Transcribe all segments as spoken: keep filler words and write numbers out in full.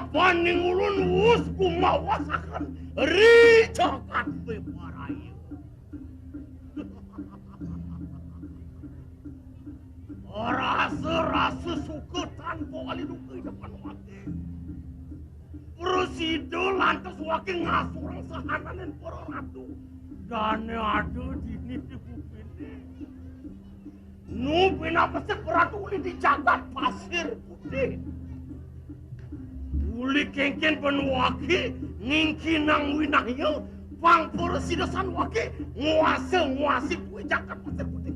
Paning ulun wus kumawasaken ri jagat Bebaraya. Rasa-rasa suka tanpa wali duka ida panuwake. Prasida lantas wake ngasurang sahananing para ratu. Dane ada dini di bumi ini. Nu pinapesik ratu uli di jagat Pasir Putih. Uli kengken panuwake ngingkinang winaya, pang prasida sané wake nguasa-nguasi kuwi jagat Pasir Putih.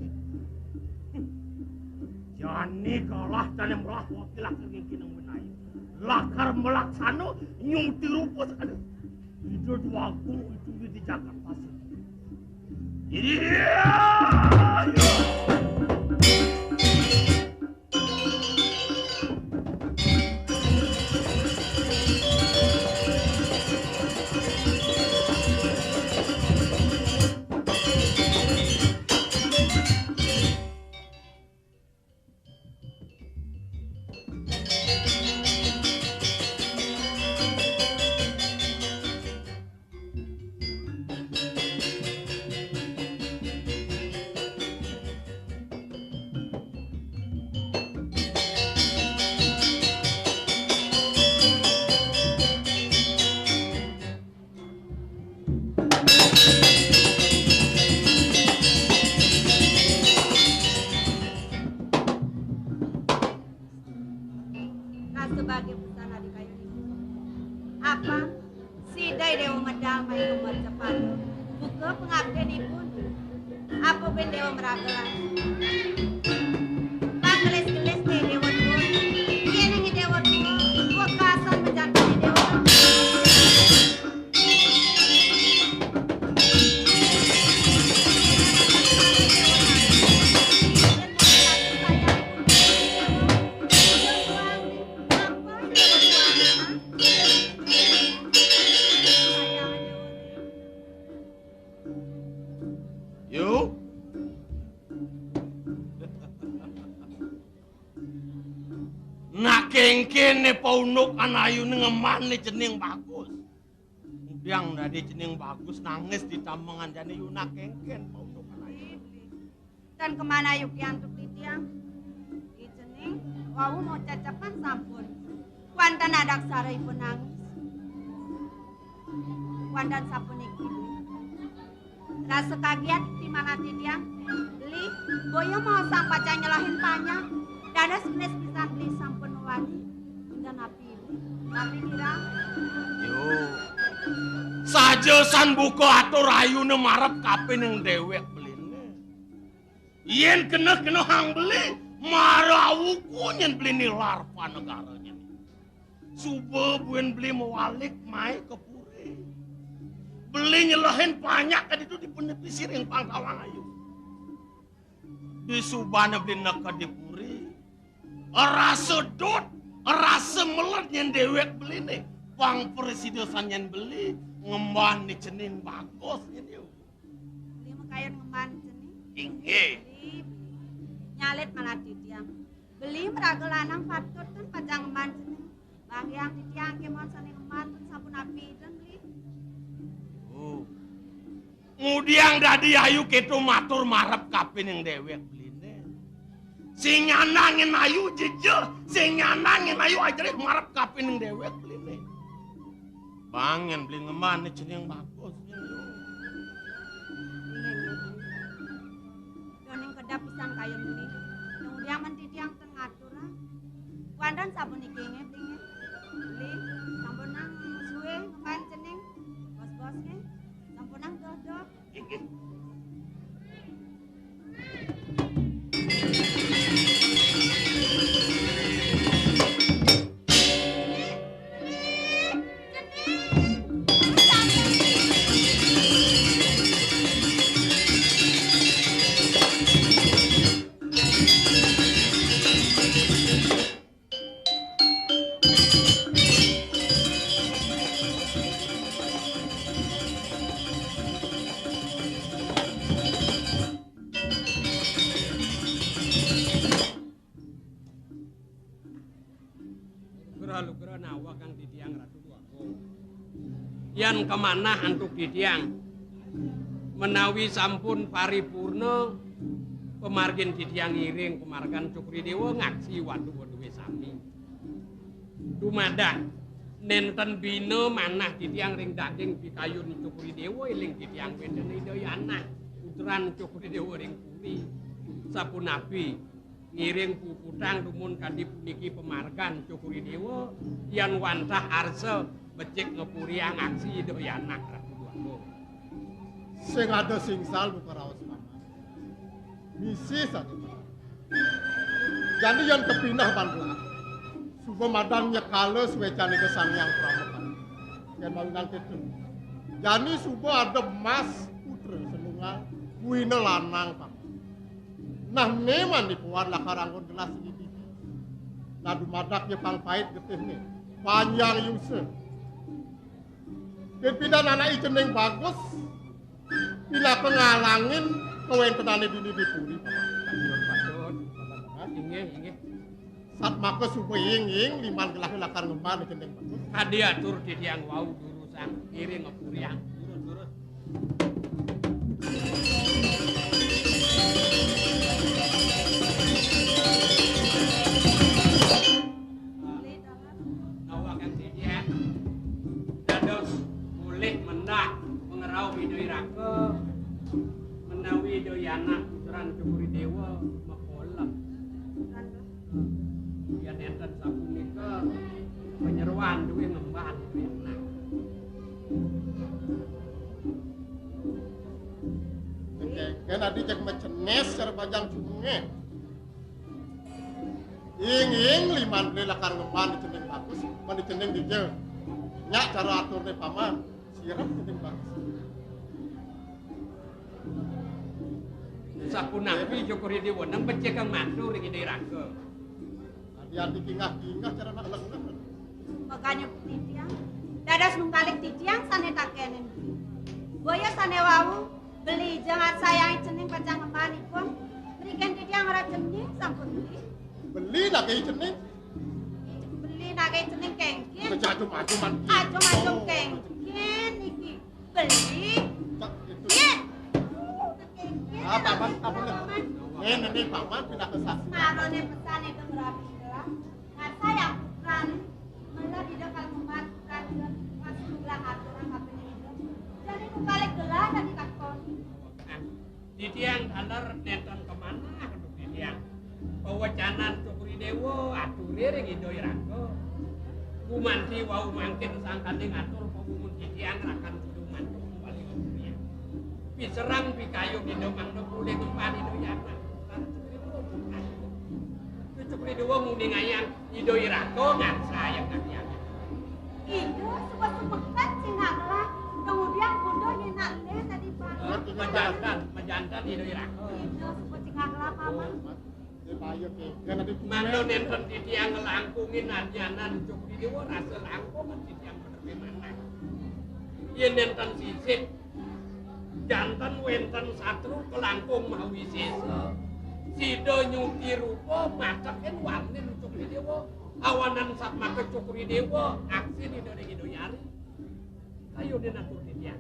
Jani kalah dane melah wake lakar ngingkinang winaya. Lakar melaksana nyuti rupa sakadi Ida Dwagung itu di jagat Pasir. Iya. Rasa bahagia pisan adi kayun ibu. Apa? Sida Dewa medal main nomor cepat. Buka pengabdian ibu. Apa ben Dewa meraga? Panggelis-gelis deh Dewa dua. Iya nih Dewa dua. Gua kasar menjadi Dewa. Yu. Nak kengkene paunduk anayu ngemane cening bagus. Ngudiang dadi cening bagus nangis di tamengan jane yu nak kengken paunduk anayu. Dan kemana ayu kiantuk titiang? Di cening, wau mau cacapan sampun. Kuantan adak sara ipun nangis. Kuantan sampun iki. Rasa kaget di mana titiang. Beli, boya mau sang paca nyelahin panya. Dadas gelis pisan beli sampun wani. Indah napi. Napi kira. Yo. Saja san buka atur ayune marep kapining dewek beline. Yen kena-kena hang beli, mara awuku nyen beli nilar panegara nyen. Suba buen beli mewalik mai ke puri. Beli nyelehin panyak ka ditu di penepi siring pangkawang ayu. Di subane beli neka di puri. Rasa dot, rasa meled nyen dewek beline. Pang presidesan nyen beli, ngemban ni cening bagus nyen yo. Beli makayun ngemban cening. Inggih. Beli, beli. Nyalit malah titiang. Beli meraga lanang patut kan pacang ngemban cening. Bang Hyang titiang kemon sane ngemban pun sampun api iden beli. Oh. Ngudiang dadi ayu keto matur marep kapining dewek beline. Sing nyandangin ayu jejeh, sing nyandangin ayu ajerih marep kapining dewek beline. Bang, yen beli ngemane cening bagus. Doning kedap pisan kayun beli. Ngudiang men titiang ten ngatur, ah. Kuandan sampun iki nge beli nge. Beli, sampun nang suwe ngemban cening. Bos-bos nge. Sampun nang doh-doh. Inggih. Lugra-lugra nawakang titiang Ratu Déwa Agung. Yan kamanah antuk titiang, menawi sampun paripurna pamargin titiang ngiring pamargan Cokor I Déwa ngaksi wadu-waduhe sami. Dumadak nenten bina manah titiang ring daging pikayun Cokor I Déwa, eling titiang wenten Ida Yana, putran Cokor I Déwa ring puri. Sapunapi ngiring puputang dumun kadi puniki pamargan Cokor I Déwa, yan wantah arsa becik ngapuriang aksi Ida Yana Ratu Déwa Agung. Sing ada singsal buka raos paman. Misi saja. Jani yan kepinah ban belah. Suba madan nyekala suecan Ida Sang Hyang Pramupati. Yan mawinan keto. Jani suba ada emas putra senungal, buina lanang paman. Nah, memang dipuan lakar anggon gelah sini titi. Nah, dumadak ya pang pait getihne. Panjang yusa. Pipidan anak i cening bagus, pinaka ngalangin kawentenane dini di puri. Patut, patut. Inggih, inggih. Sat maka suba ing, ing, liman gelah lakar ngemban i cening bagus. Kadi atur titiang wau durusang, ngiring ngapuriang. Durus, durus. Nawakang titiang dados polih mendak pangrauh Ida I Raka menawi Ida Yana putran Cokor I Déwa mapolem. Yen enten sapunika, panyeroan duwe ngemban duwe anak. Oke, kan adi cek macenes cara bajang cunge. Ing, ing, liman beli lakar ngemban di cening bagus, man di cening dija. Nyak cara aturne paman, sirep cening bagus. Sapunapi Cokor I Déwa nang becik kang mantu ring Ida I Raka. Adi-adi kingah-kingah cara nak lengah. Makanya titiang, dados nungkalik titiang sane takenin. Boya sane wau, beli jangat sayang cening pacang ngemban ipun. Mriken titiang ora cening sampun beli. Beli nak i cening? Beli nak i cening kengken. Kejajum-ajuman. Ajum-ajum kengken iki. Beli. Cak, itu. Nggih. Ah, paman, paman. Nen, nen, paman pindah ke sana. Marone pesan itu berarti adalah ngan sayang putrane. Mula dida kalau membantu kan dia masih bilang aturan kabeh itu. Jadi nu balik gelah tadi takon. Titiang taler nenten kemanah untuk titiang. Pawecanan Cokor I Déwa ature ring Ida I Raka. Gumanti wau mangkin sangkane ngatur pamungun titiang rakan kudu mantuk wali ngapuriang. Piserang pikayun Ida mangda polih ngemban Ida I Raka. Cokor I Déwa nguningayang Ida I Raka ngan sayang kang Hyang. Ida suba sumekat sing nganglah, kemudian bunda nyenak leh tadi paman. Majantan, majantan Ida I Raka. Ida suba sing nganglah, paman. Mangda nenten titiang ngelangkungin anyanan Cokor I Déwa rasa langkung titiang penepi manah. Yen nenten sisip, janten wenten satru kalangkung mawisesa. Sida nyuti rupa matekin warnin Cokor I Déwa. Awanan satmaka Cokor I Déwa aksin Ida ring Ida Yari. Kayune natur titiang.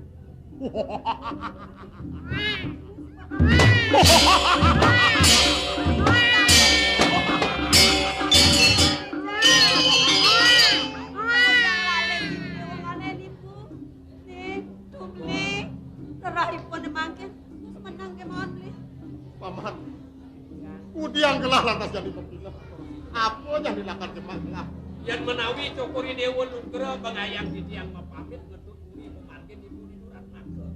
Nih, Tungli, rerahipun mangkin. Terus menang kemawon, Tungli. Paman, kudiang gelah lantas jadi pepineh. Apa yang dilakukan jemak gelah? Yan menawi Cokor I Déwa lugra bangayang titiang mapamit ngedut uli pemargin ibu di Durat Mangga.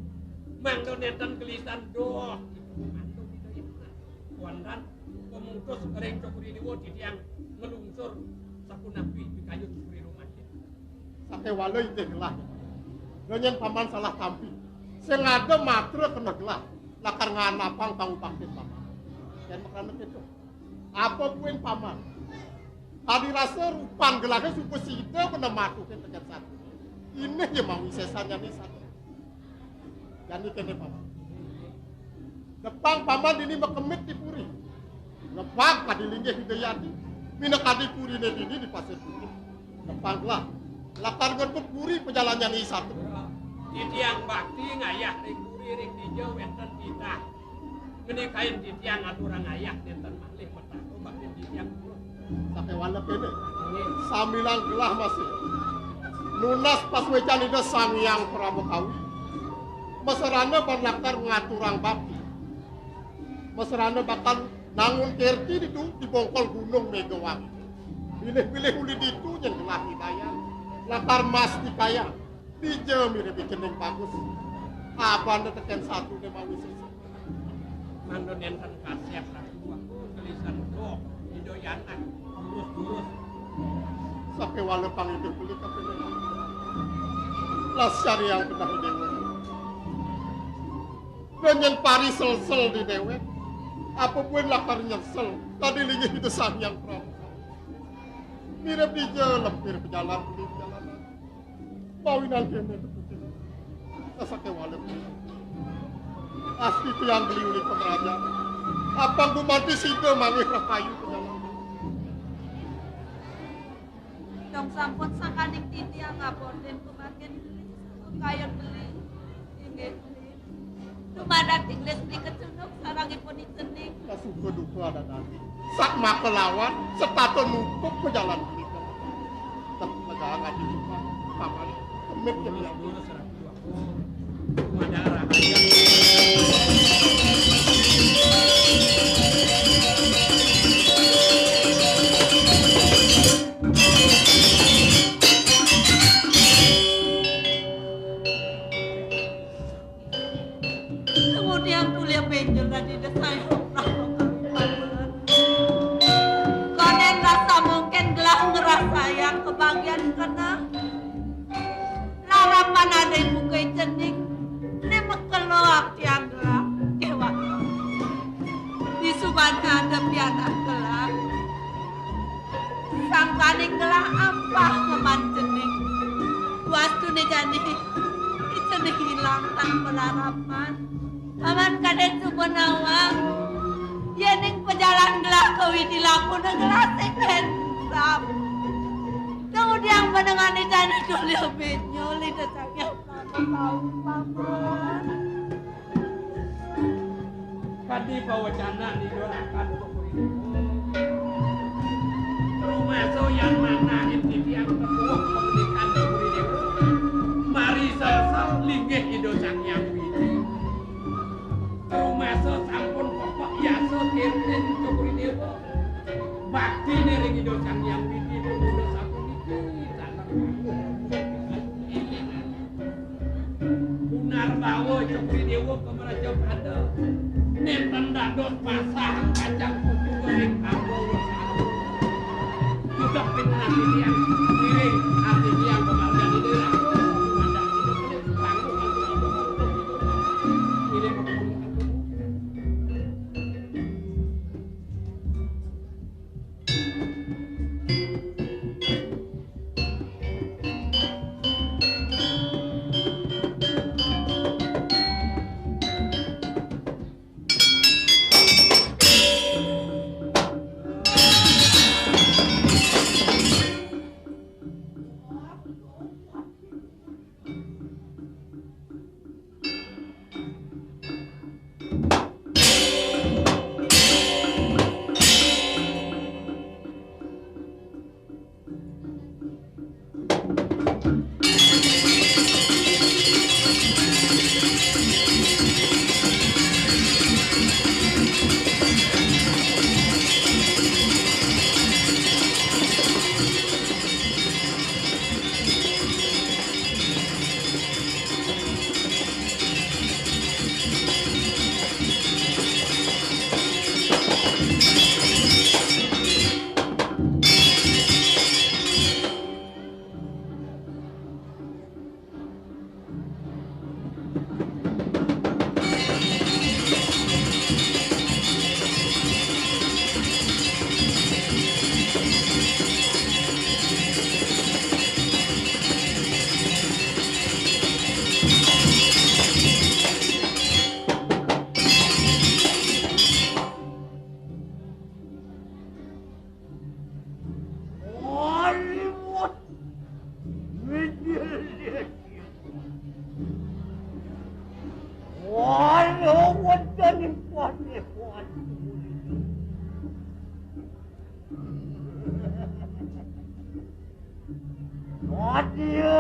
Mangda nenten gelisan doh. Mangda kita ini. Kuandan pemutus ring Cokor I Déwa titiang ngelungsur sapunapi pikayun Cokor I Déwa mangkin. Sakewala inggih gelah. Nyen paman salah tampi. Sing ada matra kena gelah. Lakar nganapang pangupaktin paman. Yen makrana keto. Apa buin paman? Tadi rasa rupan gelahnya suka sida kena matuhin tekan satu. Ini ya mau sesannya nih satu. Jani kene paman. Depang paman dini makemit di puri. Lebak kadi linggih Ida Yati. Mina kadi purine dini di Pasir Putih. Tepang gelah. Lakar ngebut buri pejalan jani satu. Titiang bakti ngayah ring buri ring dija wénten titah. Ngenikain titiang aturang ayah nénten malih mataku bakti titiang. Sakéwala kéné. Sambilang gelah masih. Nunas pasuécan Ida Sang Hyang Parama Kawi. Masrana ban lakar ngaturang bakti. Masrana bakal nangun kerti ditu di bongkol Gunung Mégawangi. Pilih-pilih uli ditu nyén gelah nyidayang. Lakar mastikayang. Dija mirib cening bagus. Abana tekén satu né mawi sesek. Mangda nénten kasép aku, aku gelisan dok, Ida Yana, lurus-lurus. Sakéwala pang Ida beli kaping. Las cari yang benah déwa. Nyén pari selsel di déwék. Apa buin lakar nyesel. Tadi linggih Ida Sang Hyang Prabu. Mirib dija lempir pejalan, beli pejalan. Mawinan kéné teputi. Sasakéwala. Asti tiang beli uli pemerajan. Apang gumanti sida manggih rahayu pejalan. Dong sampun sakaning titiang ngabotin pemangkin beli. Kayun beli. Inggih beli. Dumadak tilis di kecunduk sarangipun icening. Kasuka duka adat ati. Sak maka lawan, setata nutup pejalan punika. Tah, lega ati suka, paman, temit ya. Kemudian kuliah benjol tadi desai. Konen rasa mungkin gelah ngerasayang kebagian kena. Larapan ada buka cening. Ini mekelo apian gelah. Kewak. Di subana ada pianak gelah. Sangkaning gelah ampah ngeman cening. Wastune jani, cening ilang tanpa larapan. Paman kadén suba nawang. Yéning pejalan gelah ka Widi lapuna gelah sing kén sap. Kemudian menengani jani dulih benyol ida sangyang paman. Kadi pawecana nidolakan Puri Déwa. Rumasa yan manahin titiang tepuh pangandikan Puri Déwa. Mari salsal linggih Ida Sang Hyang Widi. Rumasa sampun pepek yasa tirtin Puri Déwa. Bakti ring Ida Sang Hyang Widi pemuda sapuniki. Taler Punarbawa Cokri Déwa ka mraja pada. Nénten dados pasahang kacang kuku ring Ambo Wesana. Sudah pinunah titiang, ngiring ati tiang pamargane Déwa. Mandang sida kelit, panggung anggung anggung anggung. Ngiring panggung anggung.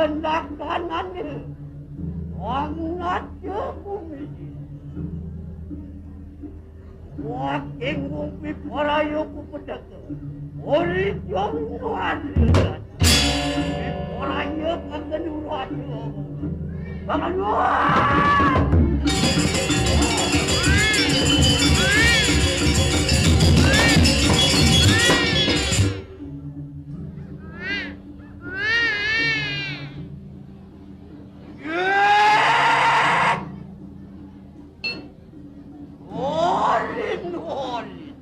Laksanane wong naja bumi. Waking ngumpi paraya kupedheka. Ori jom nuan. Paraya kageni raja. Bakaluan. Olin, olin.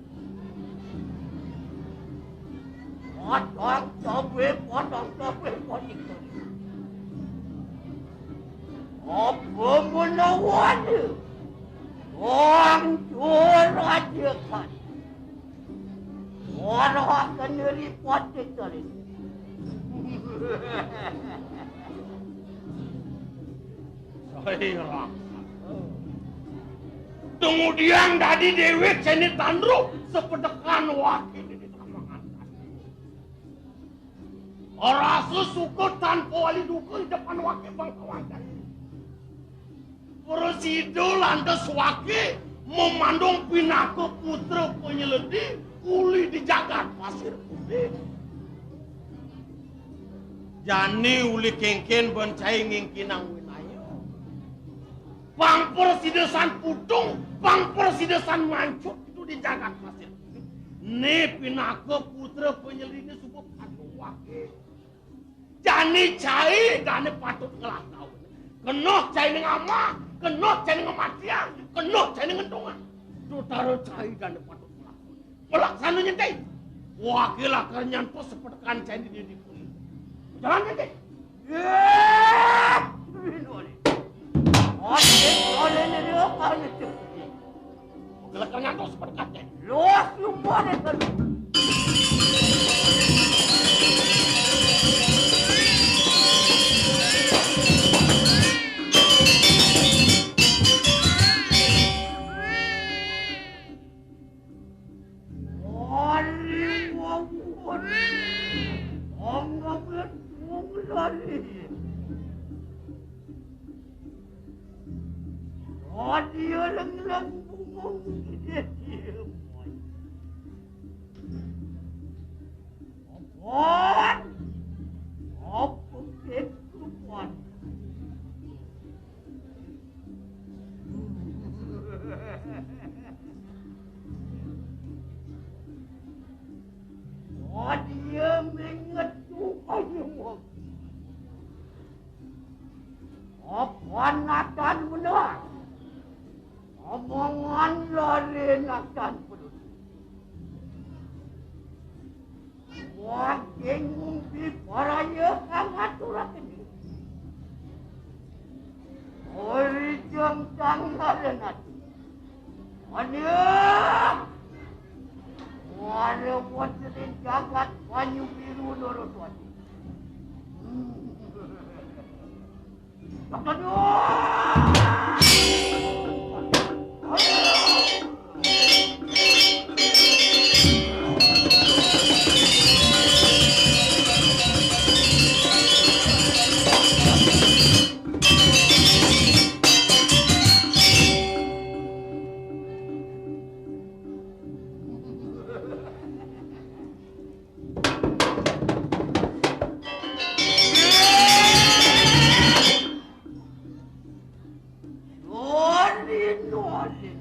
Potong tobe, potong tobe, potong tobe. Apa menawa ada wong curajakan? Ora kena ripot dicari. Saya raksasa. Kemudian dadi dewek seni tandru sepedekan wakil di tamangan. Rasa suka tanpa wali duka di depan wakil bangsawan. Prasida lantas wake memandung pinaka putra penyeledi uli di jagat Pasir Putih. Jani uli kengken bencai ngingkinang winaya. Pang prasida san putung, pang prasida san mancut itu di jagat Pasir Putih. Ni pinaka putra penyeledi suba patut wake. Jani cai dane patut ngelah gawe. Kena cai ning amah, kena cai ning kematian, kena cai ning ngentungan. Tutara cai dane patut ngelah gawe. Pelaksana nyenti. Wakil lakar nyantos sepedekan cai di diri. Jalan nyenti. Ya, ini oleh. Oleh, oleh, oleh, oleh. Gelek ngantos berkate. Los lupa deh kan. Wali wawon. Anggap wong lari. Radia lenglang bungong gedhe. Apan? Apa ketuan? Radia mengetu ayo. Apa natan benar? Omongan lare natan perlu. Waging ngumpi paraya kang aturaken. Ori jengkang lare natan. Aduh! Wale wonten ing jagat Banyu Biru Naraswati. Aduh! Sorry, Nolin.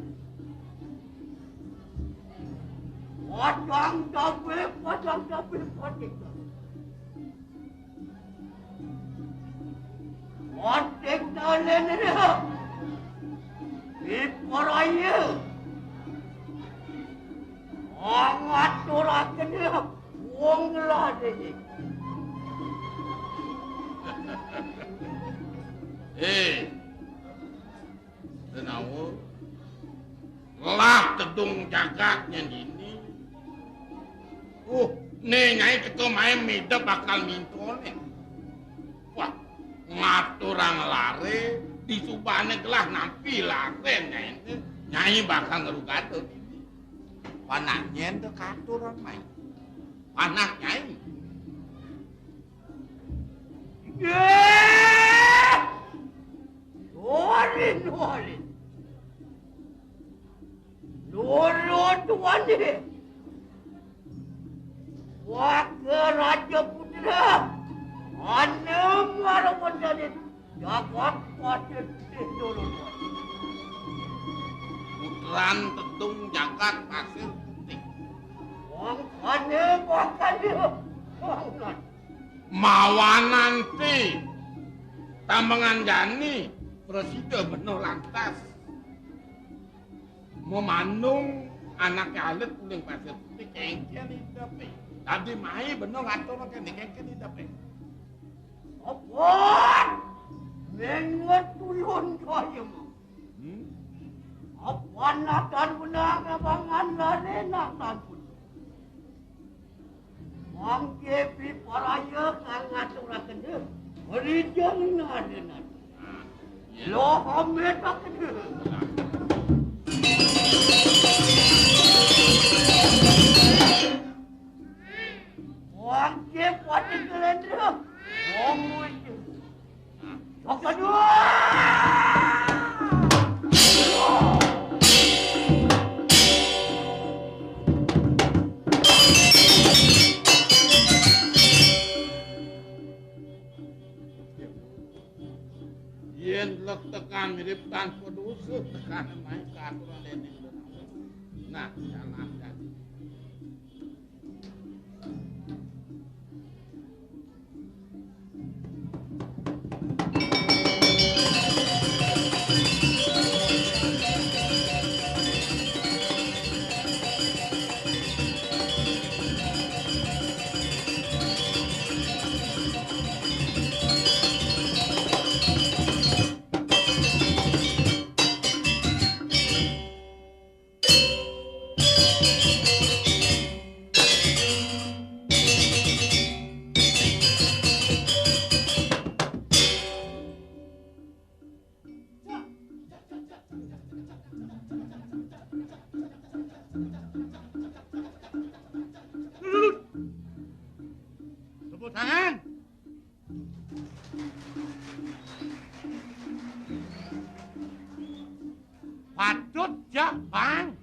Padang tabe, padang tabe, padang tabe. Kotek talen ria. Iparaya. Angaturaken ria. Wong lade. Eh. Tenawa. Lah tedung jagat nyandini. Uh, ne nyai teka main mida bakal mintone. Wah, ngaturang lare, disubane gelah nampi lare nyai te. Nyai bakal ngerugada dini. Panah nyen te katurang main. Panah nyai. Ye! Anem marang menjadi jagat Pasir Putih dulu. Putran Tedung Jagat Pasir Putih. Wong kane bakal dia. Wong mawananti tambangan jani prasida bena lantas mamandung anake alit uling Pasir Putih kengken idepe. Dadi mai bena ngatur kene kengken idepe. Apa? Menget tulun kaya mau. Hmm? Apa natan benang abangan lare natan pun. Mangke piparaya kang ngaturaken rijeng nadenan. Lo hametaken. Mangke pati kelendra. Wong wis. Yang kedua. Yen lek tekan mirip tanpa dosa, tekan main katuran dening. Nah, jalan. Tepuk tangan. Patut jak, Bang.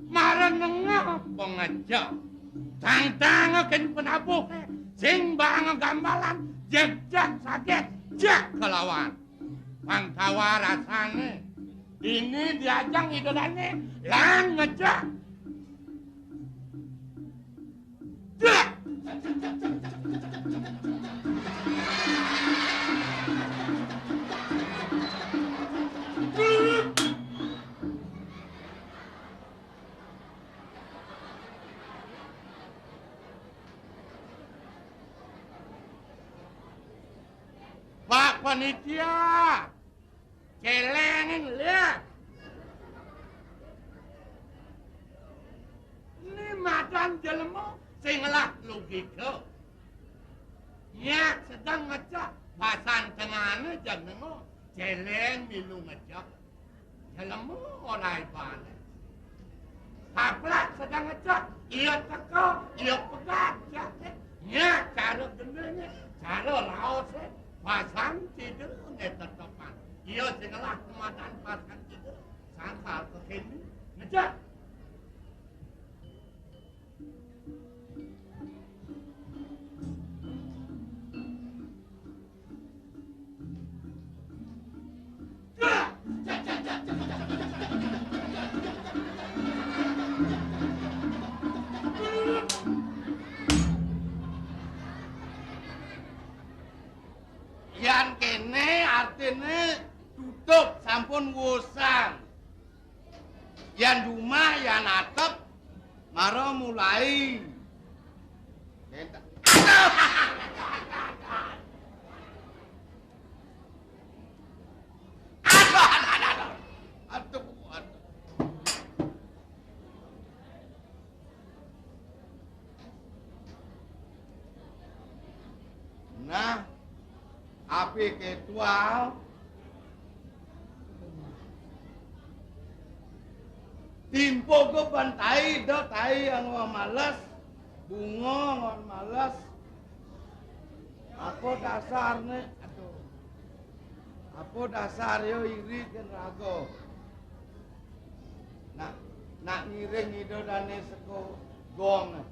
Marang nengah pengeja. Tang-tang ken penabuh sing bang gambalan jejak saget jak kelawan. Pang tawa rasane. Ini diajang idolane lan ngejak. Pak Panitia, celengin lihat. Ini madan jelema sing ngelah logika. Nyak sedang ngecak basan tengahne jenenga, celeng milu ngecak. Jelema ora ibane. Kaplak sedang ngecak, iya teka, iya pegat, jake. Nyak cara gendenge, cara laose, basan tidune tetepan. Iya sing ngelah kemadan basan tidune, sangkal kekene, ngecak. Yan kene artine tutup, sampun wusan. Yan jumah, yan atep, mara mulai. Aduh! Aduh, aduh, aduh, aduh. Aduh, aduh. Nah, api ketual. Timpo go ban tai, do tai yang males, bunga ngon males. Apa dasarne? Aduh. Apa dasar yo iri ken raga? Nak, nak ngiring ida dane seko gong.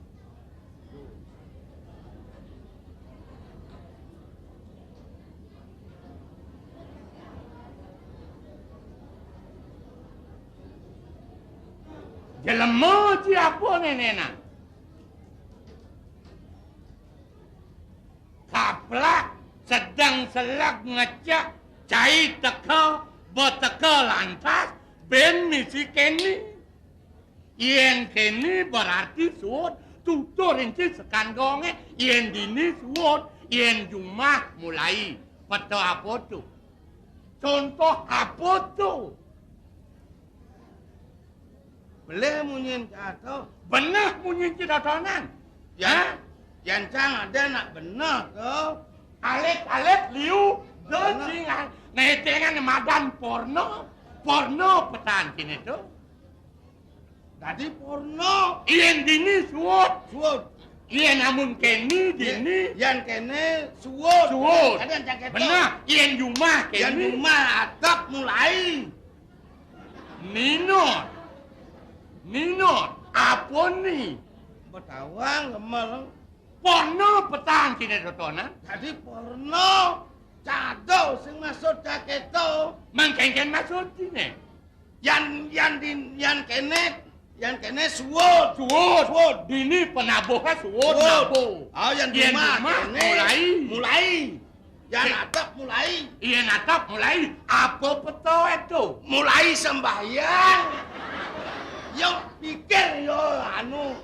Jelema ci apa nenenan? Kaplak sedeng seleg ngecek, cai teka, beteka lantas, ben misi keni. Yen keni berarti suud, tutur inci sekan gonge, yen dini suud, yen jumah mulai. Peta apa tu? Contoh apa tu? Belih munyin cai to. Beneh munyin ci totonan. Yan, hah? Yan cang ada nak beneh to. Alit-alit liu, de cingan. Netengan madan porno. Porno petan kini to. Dadi porno. Yen dini suud. Suud. Yen amun keni dini. Yan kene suud. Suud. Ada yang cang keto. Beneh. Yen jumah keni. Yan jumah atap mulai. Minut. Minut. Apa ni? Betawang lemel. Porno petan kini totonan. Dadi porno. Cado sing maksud cai keto. Mangkengken maksud kini. Yan, yan di, yan kene, yan kene suud. Suud. Suud. Dini penabuhe suud. Suud. Nabuh. Oh, yan yen jumah jumah kene. Mulai. Mulai. Yan atap mulai. Yen atap mulai. Apa peta itu? Mulai sembahyang. Yo pikir yo anu.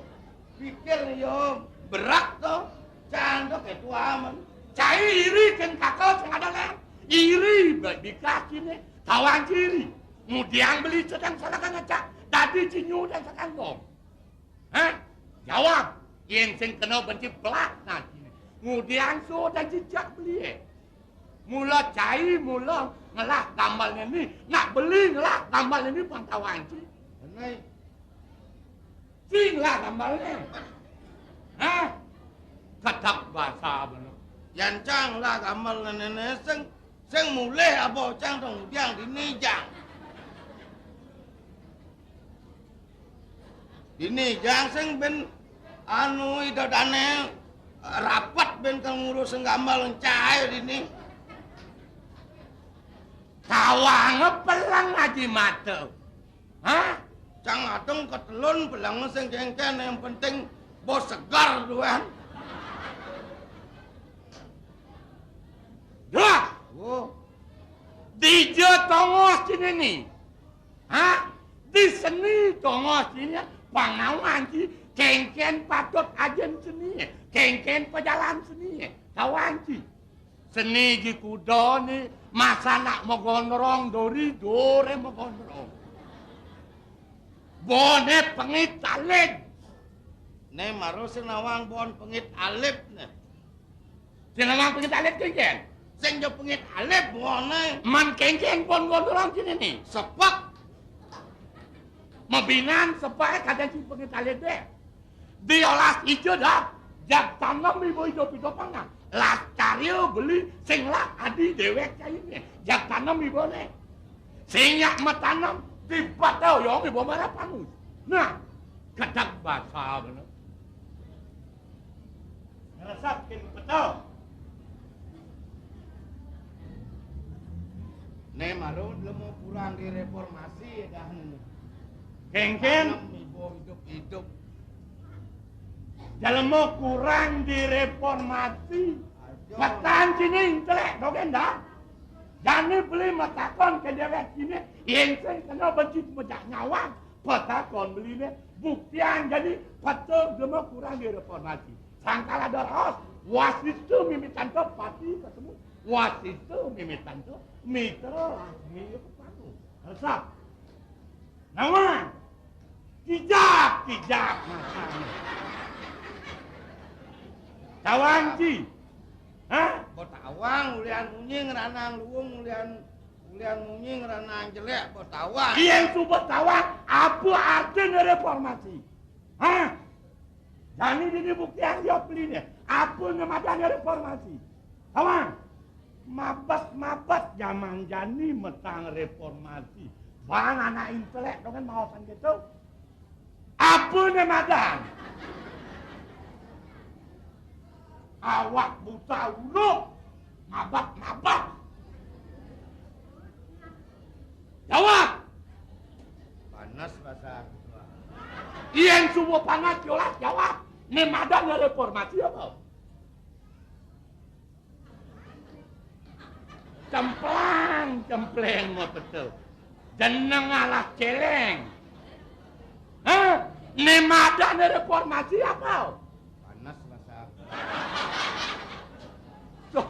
Pikir yo berat to. Cang to ketua men. Cai iri ken kaka sing ada lem. Iri be-, bikas kini. Tawang ci iri. Ngudiang beli sedeng salah ngecek. Dadi cinyu dan sekan gong. Hah? Jawab. Yen sing kena benci belah nah kini. Ngudiang suud dan cicak beli, eh. Mula cai, mula ngelah gambalne ni. Nak beli ngelah gambalne ni pang tawang ci. Beneh. Sing lah gambalne. Hah? Ketek basa beneh. Yan cang lah gambalne nene sing, sing mulih apa cang to ngudiang dini jang. Dini jang sing ben anu idodane rapet ben kang ngurus sing gambal cai dini. Tawange peleng aji mata. Hah? Cang adeng ketelun peleng sing kengken, yang penting bos segar duan. Dah. Oh. Dija tongos cine ni. Hah? Di seni tongos cine pang nawan ci kengken patut ajen seni, kengken pejalan seni. Tawan ci. Seni ji kuda ni masa nak megonrong dori dore megonrong. Bone pengit alit. Ne maro sing nawang bon pengit alit ne. Sing nawang pengit alit kengken. Sing jo pengit alit bone. Man kengken bon gondrong kini ni. Sepek. Mabinan sepek kada sing pengit alit deh. Diolas ijo dah. Jak tanem ibu ijo pido pangan. Las karya beli sing lah adi dewek kaine. Jak tanem ibu ne. Sing yak matanem di batau yong ibu marah pangus. Nah, kedek basa bener. Ngeresap kin betul. Ne marun lemu kurang di reformasi dah. Kengken. Tanem ibu hidup-hidup. Jelema kurang di reformasi. Aduh. Petan sini intelek dogen dah. Jani beli matakon ke dewek sini, yen sing kena benci mejak nyawang. Petakon beli ne, buktian jani petul jelema kurang di reformasi. Sangkal ada raos, wasista mimitan to pati ketemu, wasista mimitan to mitra lasmi kepangu. Resap. Nawang. Kijap, kijap. Tawang ci. Hah? Betawang, ulian munyi ngeranang luung, ulian, ulian munyi ngeranang jelek, betawang. Yen suba tawang, apa artine reformasi? Hah? Jani dini buktian dia peline. Apa ne madan reformasi? Tawang. Mabet-mabet jaman jani metang reformasi. Bang anak intelek dongen maosan gitu. Apa ne madan? Awak buta uluk. Mabet-mabet. Jawab. Panas basa aku. Yén suba panas yolas jawab, né madan reformasi apa? Cemplang, cempleng mah betul. Jeneng alah céléng. Hah? Né madan reformasi apa? Panas masa. Tuh.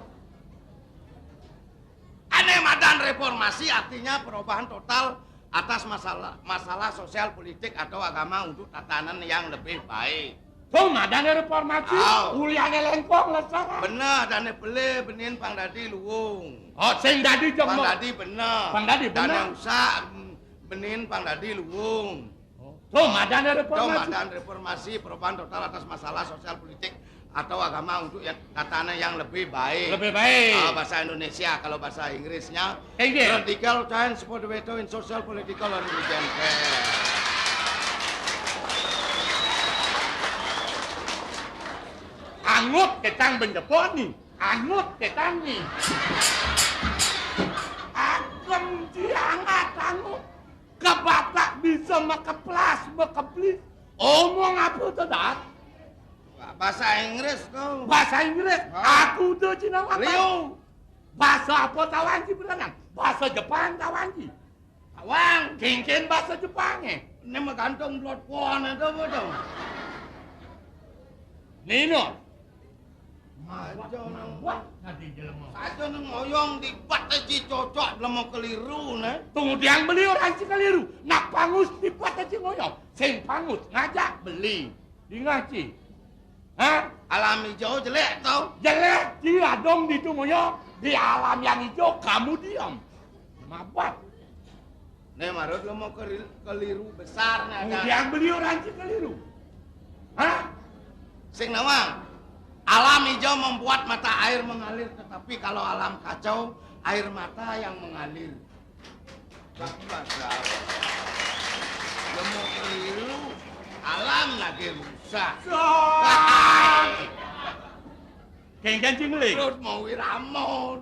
Ané madan reformasi artinya perubahan total atas masalah, masalah sosial, politik, atau agama untuk tatanan yang lebih baik. Tuh, madan reformasi. Au. Uliané léngkong lestara. Bener, dané pelih benin pang dadi luung. Oh, sing dadi jemur. Pang dadi bener. Pang dadi bener. Dané usak, mm, benin pang dadi luung. Oh. Tuh, madan reformasi. Tuh, madan reformasi, perubahan total atas masalah sosial, politik, atau agama untuk yang tatanan yang lebih baik. Lebih baik. Ah, bahasa Indonesia, kalau bahasa Inggrisnya, Inggris. Radical change for the better in social, political, and religion. Angut ketang benjeponi. Angut ketang ni. Agem diangat angut. Kebatak bisa makeplas, makeplis. Omong apa to, Dat? Bahasa Inggris to. Bahasa Inggris. Hah? Aku to Cina Wang. Liu. Bahasa apa tawang ci berenang? Bahasa Jepang tawang ci. Tawang. Kénkén bahasa Jepangé. Né magantung blot kuan ada apa to? Nino. Aja nang, wah, dadi jelema. Aja nang ngoyong dibat aja cocok jelema keliru né. Tunggu tiang beli orang ci keliru. Nak pangus dibat aja ngoyong. Sing pangus ngajak beli. Di ngaci. Hah? Alam ijo jelék to? Jelék, ci adong ditu ngoyong. Di alam yang hijau kamu diam. Mabat. Né marut lo mau keri-, keliru besar né ada. Yang beli orang ci keliru. Hah? Sing nawang. Alam hijau membuat mata air mengalir, tetapi kalau alam kacau, air mata yang mengalir. Bagus, Bang. Lo mau keliru, alam lagi rusak. Sah. Kénkén ci ngeling. Terus mau wiramo.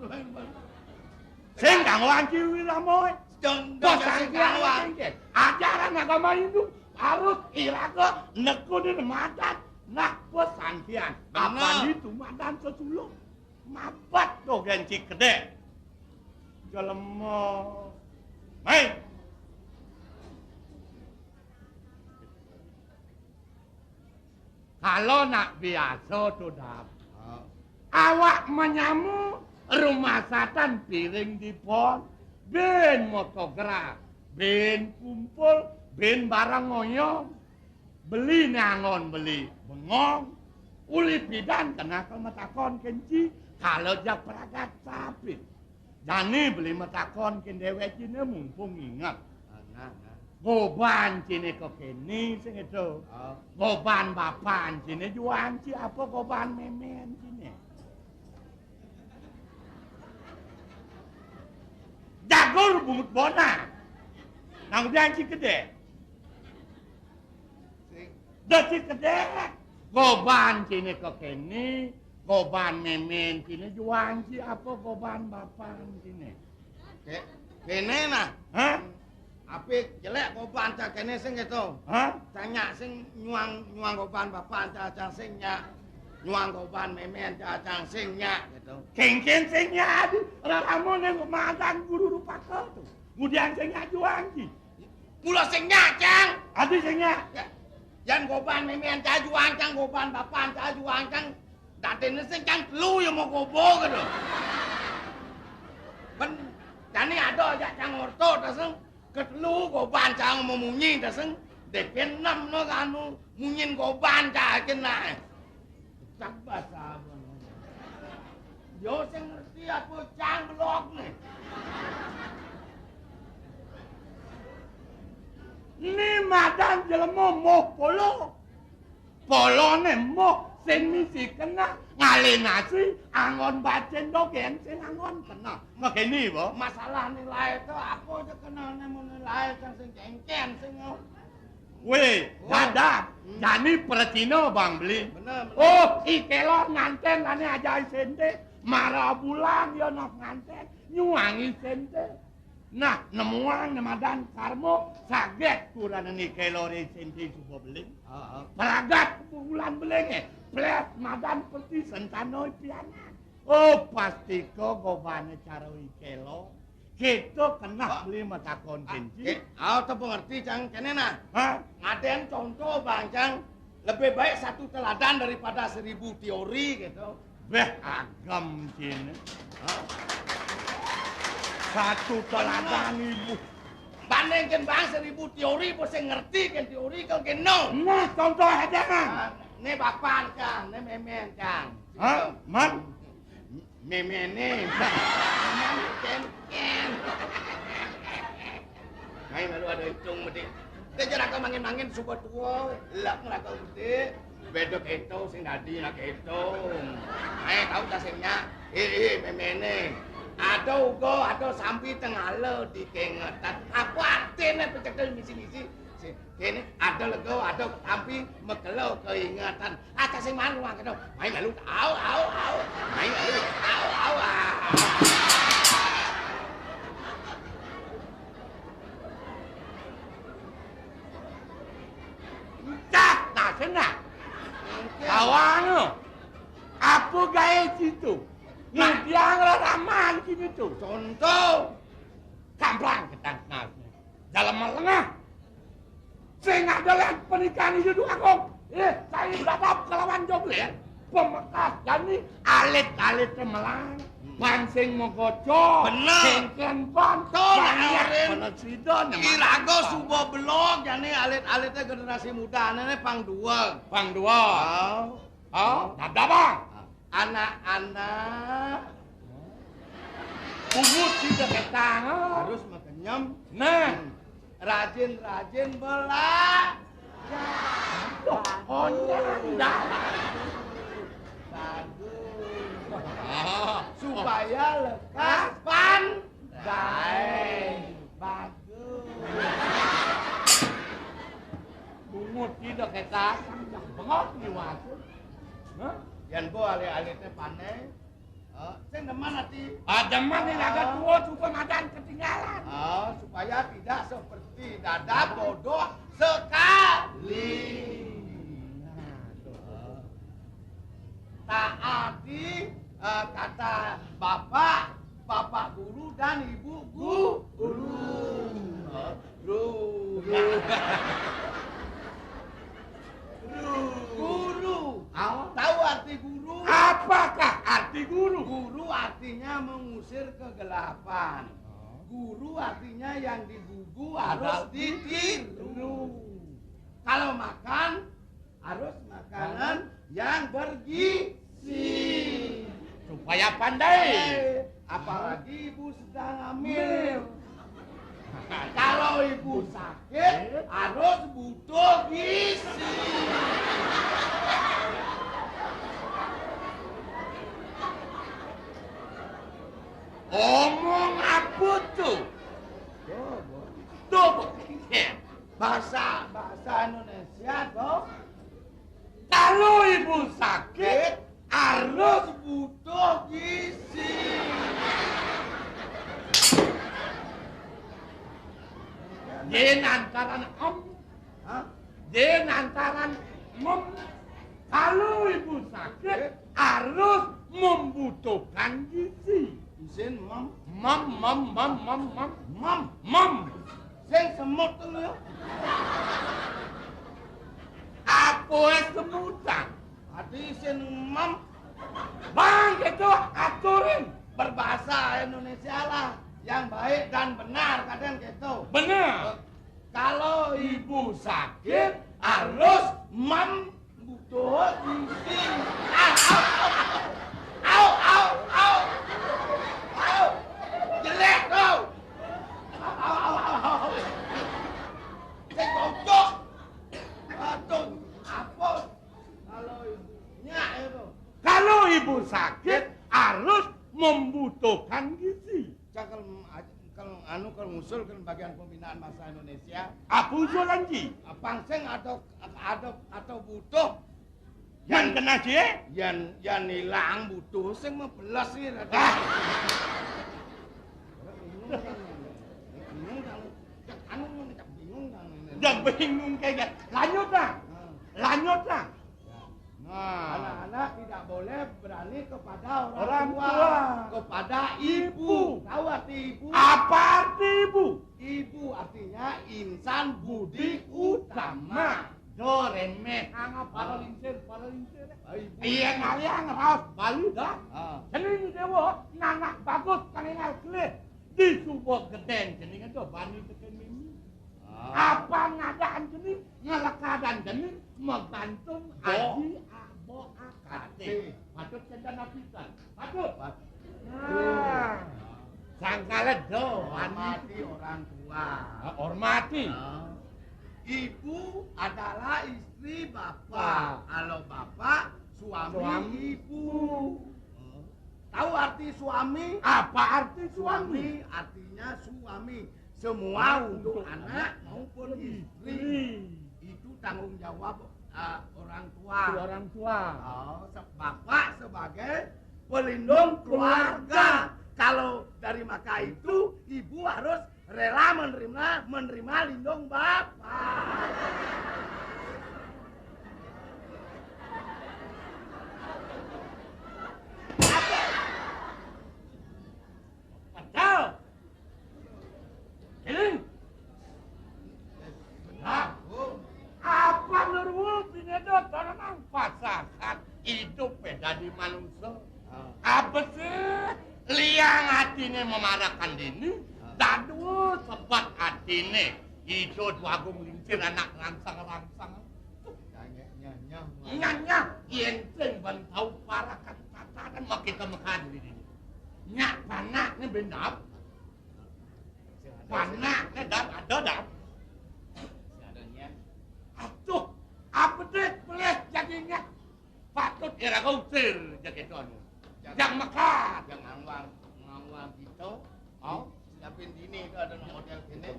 Sing kang wangki wiramo. Sing, sing kang wang. Ajaran agama Hindu harus iraga nekunin madan. Nah, pesantian. Bener. Apa itu madan sesulung? Mabat dogén ci kedék. Jelema. Mai. Kalau nak biasa to, Dap. Ah. Awak menyamu rumah satan piring dipon, bin motograf, bin kumpul, bin barang ngoyong. Beli nangon beli bengong, uli pidan kena ke matakon kén ci, kalau jak pragat sapit. Jani beli matakon kén déwék ciné mumpung inget. Ah, nah, nah. Goban ciné kekéné sing itu. Oh. Goban bapan ciné juang ci apa goban mémén ciné. Jagur bungut bona. Nang udian ci kedék. Sing. Da ci kedék. Goban ciné kekéné, goban mémén ciné juang ci apa goban bapan ciné. Ké-, kéné nah. Hah? Apik jelék goban ca kéné sing gitu. Hah? Ca nyak sing nyuang, nyuang goban bapan ca, ca sing nyak. Nyuang goban mémén ca, ca sing nyak gitu. Kénkén sing nyak adi, raramo né madan guru rupaka to. Ngudian sing nyak juang ci. Mula sing nyak, Cang. Adi sing nyak. Ya. Yan goban mémén ca juang, Cang, goban bapan ca juang, Cang. Dadiné sing Cang telu ya mau gobo gitu. Ben, jani ada jak Cang orto ta sing. Ketelu goban Cang mau munyi ta sing. Dek enem no anu munyin goban ca kena. Cak basa apa no. Yo sing ngerti apa Cang belok né. Né madan jelema moh polo. Poloné moh sing misi kena, ngalinasi anggon bacén dogén sing anggon kena. Kekéné, Bo. Masalah nilai to apa aja kenané mau nilai Cang sing kénkén sing. Wéh, oh. Dadap. Hmm. Jani pracina bang beli. Bener, bener. Oh, i kélor ngantén lané ajai senté. Mara bulan ya nok ngantén. Nyuangi senté. Nah, nemuang ne madan karma, saget kurana Ni Kelo ri senti suba beling. Heeh. Pragat bulan belingé, ples madan perti sentana pianak. Oh, pastika gobane cara I Kelo. Kita kena beli matakon kinci. Au, te pengerti cang kene nah. Hah? Ngaden contoh bang cang, lebih baik satu teladan daripada seribu teori gitu. Beh, agem cine. Hah? Satu teladan ibu. Bandingkan bang seribu teori, bos yang ngerti kan teori kalau keno. Nah, contoh aja kan. Nah, ini bapan cang, ini memen cang. Hah? Man? Memene. Ken, ken. Main lalu ada hitung mesti. Kita jarang mangin-mangin suba tua, lak ngelaga gede. Bedok itu sing dadi nak itu. Eh, tahu tak singnya? Eh, eh, memene. Ada uga, ada sampi tengala di kengetan. Apa artinya pecekel misi-misi? Kene ada lega, ada tampi, mekelo keingetan. Aja sing mangan ruang kene. Mai melu, au, au, au. Mai melu, au, au, au. Entah, tak senang. Kawan, apa gaya situ? Nah, dia ngerasa mancing itu. Contoh. Kamplang ketang nas. Dalam melengah. Sing ada lihat pernikahan itu dua kong. Eh, saya berapa kelawan joget. Pemekas jani alit-alit melang. Pansing mogoco. Bener. Sing kempon. Tuh, banyak bener sida. Iraga suba belog jani alit-alitnya generasi muda. Ini pang dua. Pang dua. Oh. Oh, dada bang. Anak-anak. Pungut sida ketang. Harus makenyem. Nah. Hmm. Rajin-rajin belajar. Onyang dah. Bagus. Ah. Supaya lekas pandai. Bagus. Bungut sida ketang. Bengok ni waktu. Hah? Yan bo alit-alitnya pandai. Oh, sing demen ati. Ah, demen ning agak tua juga madan ketinggalan. Oh, supaya tidak seperti dada bodoh sekali. Nah, tuh. Taati, eh, kata bapak, bapak guru dan ibu gu-, guru. Oh, guru. Guru. Guru. Au. Tahu arti guru? Apakah arti guru? Guru artinya mengusir kegelapan. Oh. Guru artinya yang digugu harus ditiru. Kalau makan, harus makanan yang bergizi. Supaya pandai. Eh, apalagi ibu sedang hamil. Kalau ibu sakit, harus butuh gizi. Omong apa tu? Tuh, bahasa, bahasa Indonesia, tuh. Kalau ibu sakit, harus butuh gizi. Dia nantaran em. Hah? Dia nantaran mem. Kalau ibu sakit, harus membutuhkan gizi. Isin mem. Mem, mem, mem, mem, mem. Mem. Mem. Sing semut tu ya. Apa semutan? Ati sing mem. Bang, gitu, aturin. Berbahasa Indonesia lah, yang baik dan benar, kadang gitu. Benar. Kalau ibu sakit, harus mem-, butuh gizi. Au, au, au, au. Au. Jelek, au. Au, au, au, au. Saya cocok. Aduh, apa? Kalau ibunya itu. Kalau ibu sakit, harus membutuhkan gizi. Cang kalau, kalau anu, kalau ngusul ke bagian pembinaan bahasa Indonesia. Apa usulan ji? Apa sing atau, atau, atau butuh? Yang kena ji? Yang, yang hilang butuh, sing mau belas ni. Ah. Bingung kayak gini. Lanjut, Bang. Lanjut, Bang. Nah. Anak-anak tidak boleh berani kepada orang Orang tua, tua. Kepada ibu. Tahu arti ibu? Apa arti ibu? Ibu artinya insan budi utama. Do remeh. Anggap para lingsir, para lingsir. Ibu. Iya, ngalian raos Bali dah. Ah. Cening dewa, nanak bagus, kangenal kelih. Di suba gedeng cening ada bani teken mimi. Ah. Apa ngadaan cening, ngelekadan cening, magantung Bo. Aji abo akate. Patut kenten apisan. Patut. Patut. Nah. Sangkala do, hormati orang tua. Ah, hormati. Ah. Ibu adalah istri bapak. Nah. Kalau bapak, suami Suami. Ibu. Tahu arti suami? Apa arti suami? Suami artinya suami. Semua untuk anak maupun istri. Istri. Itu tanggung jawab, eh, orang tua. Orang tua. Oh, se-, bapak sebagai pelindung keluarga. Kalau dari maka itu, ibu harus rela menerima, menerima lindung bapak. Betul. Ini. Nah, apa nurwo pineda tolong pasakan hidup beda di manusia? Ah. Apa sih liang hatine memarakan dini? Ah. Dadua sebat hatine hidup wagung lingsir anak rangsang-rangsang. Nyanyah, nyanyah. Nyanyah, yen sing ben tau parakan tatanan makita mekan dini. Nyak panakne bendap. Panakne dap ada dap. Adanya. Aduh, apa deh pelih jadinya? Patut iraga usir jagedon. Jang mekat. Jang ngawang, ngawang kita. Oh, siapin dini itu ada nang hotel kene.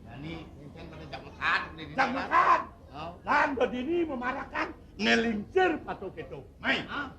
Jani, encen pada jang mekat, beli dini. Jang mekat. Oh. Lan do dini memarakan nelingsir patu keto. Mai. Ah.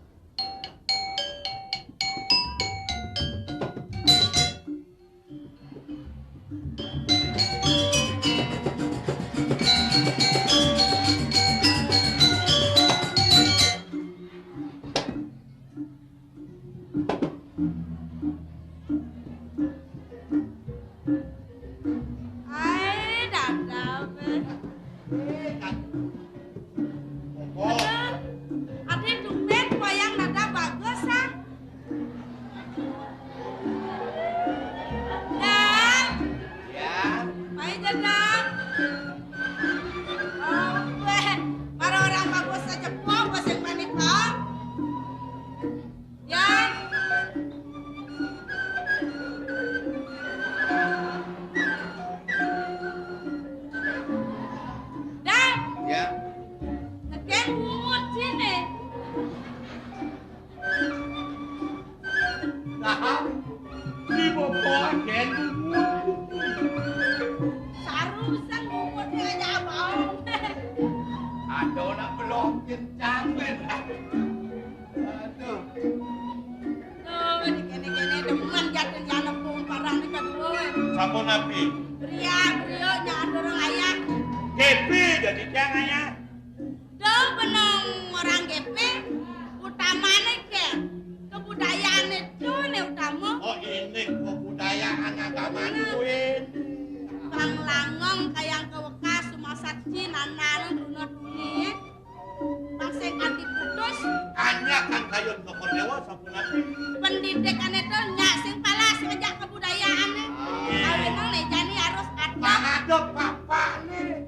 Ai, dadam. Aduh, adi tumben wayang dadam bagus, ah. Dam. Ya. Ai, dadam. Oh, weh, para orang bagus saja, po, bos yang manis, po. Ya. Dam. Ya. Neken bungut sini. Nah, di boboan den bungut. Saru sang bungutnya aja abang. Ada nak belum kencang, men. Aduh. Tuh, di kene-kene demen jatuh di anak kumparan ni kedua. Sampun napi? Bria, brio, jangan dorong ayah. Kepi jadi kang ayah. Duh, benong orang gepe, utamane ke, kebudayaan itu ne utama. Oh, ini kebudayaan agama. Nah. Kuwi. Bang Langong kayang kewekas sumasat cin anan runa tuni. Pasek anti putus. Anya kan kayun toko dewa sampun ati. Pendidikan itu nyak sing palas ngejak kebudayaan. Ah. Kawin nang lejani harus ada. Mana ada bapak nih?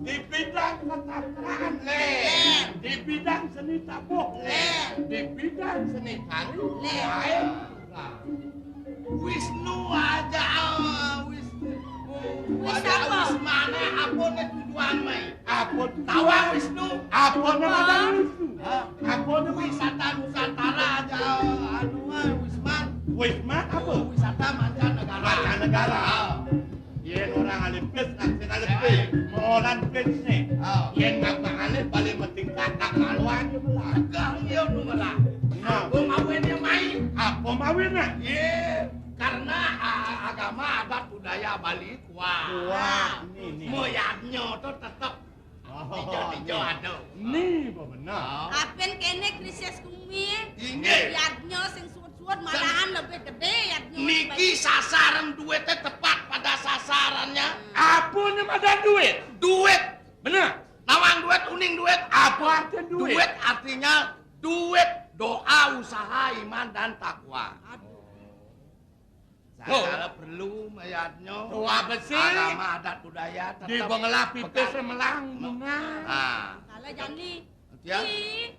Di bidang kesastraan, le. Le. Di bidang seni tabuh, le. Le. Di bidang seni tari, le. Lain. Wisnu aja, ah, Wisnu. Wis apa? Wismane apa ne tujuan mai? Apa tawa Wisnu? Apa nama Wisnu? Hah? Apa nama? Wisata Nusantara aja, anu, ah, Wisman. Wisman apa? Wisata mancanegara. Mancanegara. Ah. Yen orang alih pis, nang sing alih pis. Molan pis ne. Oh. Yen ngapa alih balik metingkat, tak malu aja melah. Tegah iya nu melah. Nah. Aku mawin ya mai. Apa mawin, nah? Ye, karena, ah, agama, adat, budaya. Ya bali kuah. Kuah, ini, ini. Mo yadnya to tetep. Oh, ijo-ijo ini. Ada. Ini apa benar? Oh. Apen kene krisis kumin. Inggih. Yadnya sing suwet-suwet malahan lebih gede yadnya. Niki sasaran duitnya tepat pada sasarannya. Apa nih madan duit? Duit. Benar. Nawang duit, uning duit. Apa artinya duit? Duit artinya duit doa, usaha, iman, dan takwa. Aduh. Loh. Sagala perlu mayatnya. Tuh apa sih? Agama, adat, budaya tetap. Di Bangla pipis pegang. Melang bunga. Ah. Salah jani. Dia? Ih.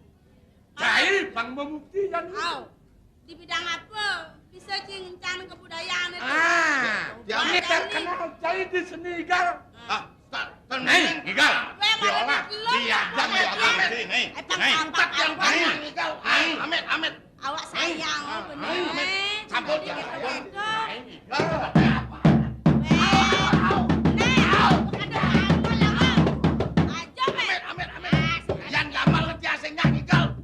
Cai pang bebukti jani. Au. Di bidang apa? Bisa ci ngencan kebudayaan itu. Ah, dia ini jani. Terkenal cai di seni igal. Ah. Nai, igal. Diolah, diajang, diajang, nai. Nai. Utak yang banyak, igal. Nai. Amit, amit. Awak sayang, bener. Nai. Sabut ya, sayang. Nai, igal. Weh. Nai, bukan ada apa-apa. Aja, weh. Amit, amit, amit. Yang gamal ngerti asingnya, igal.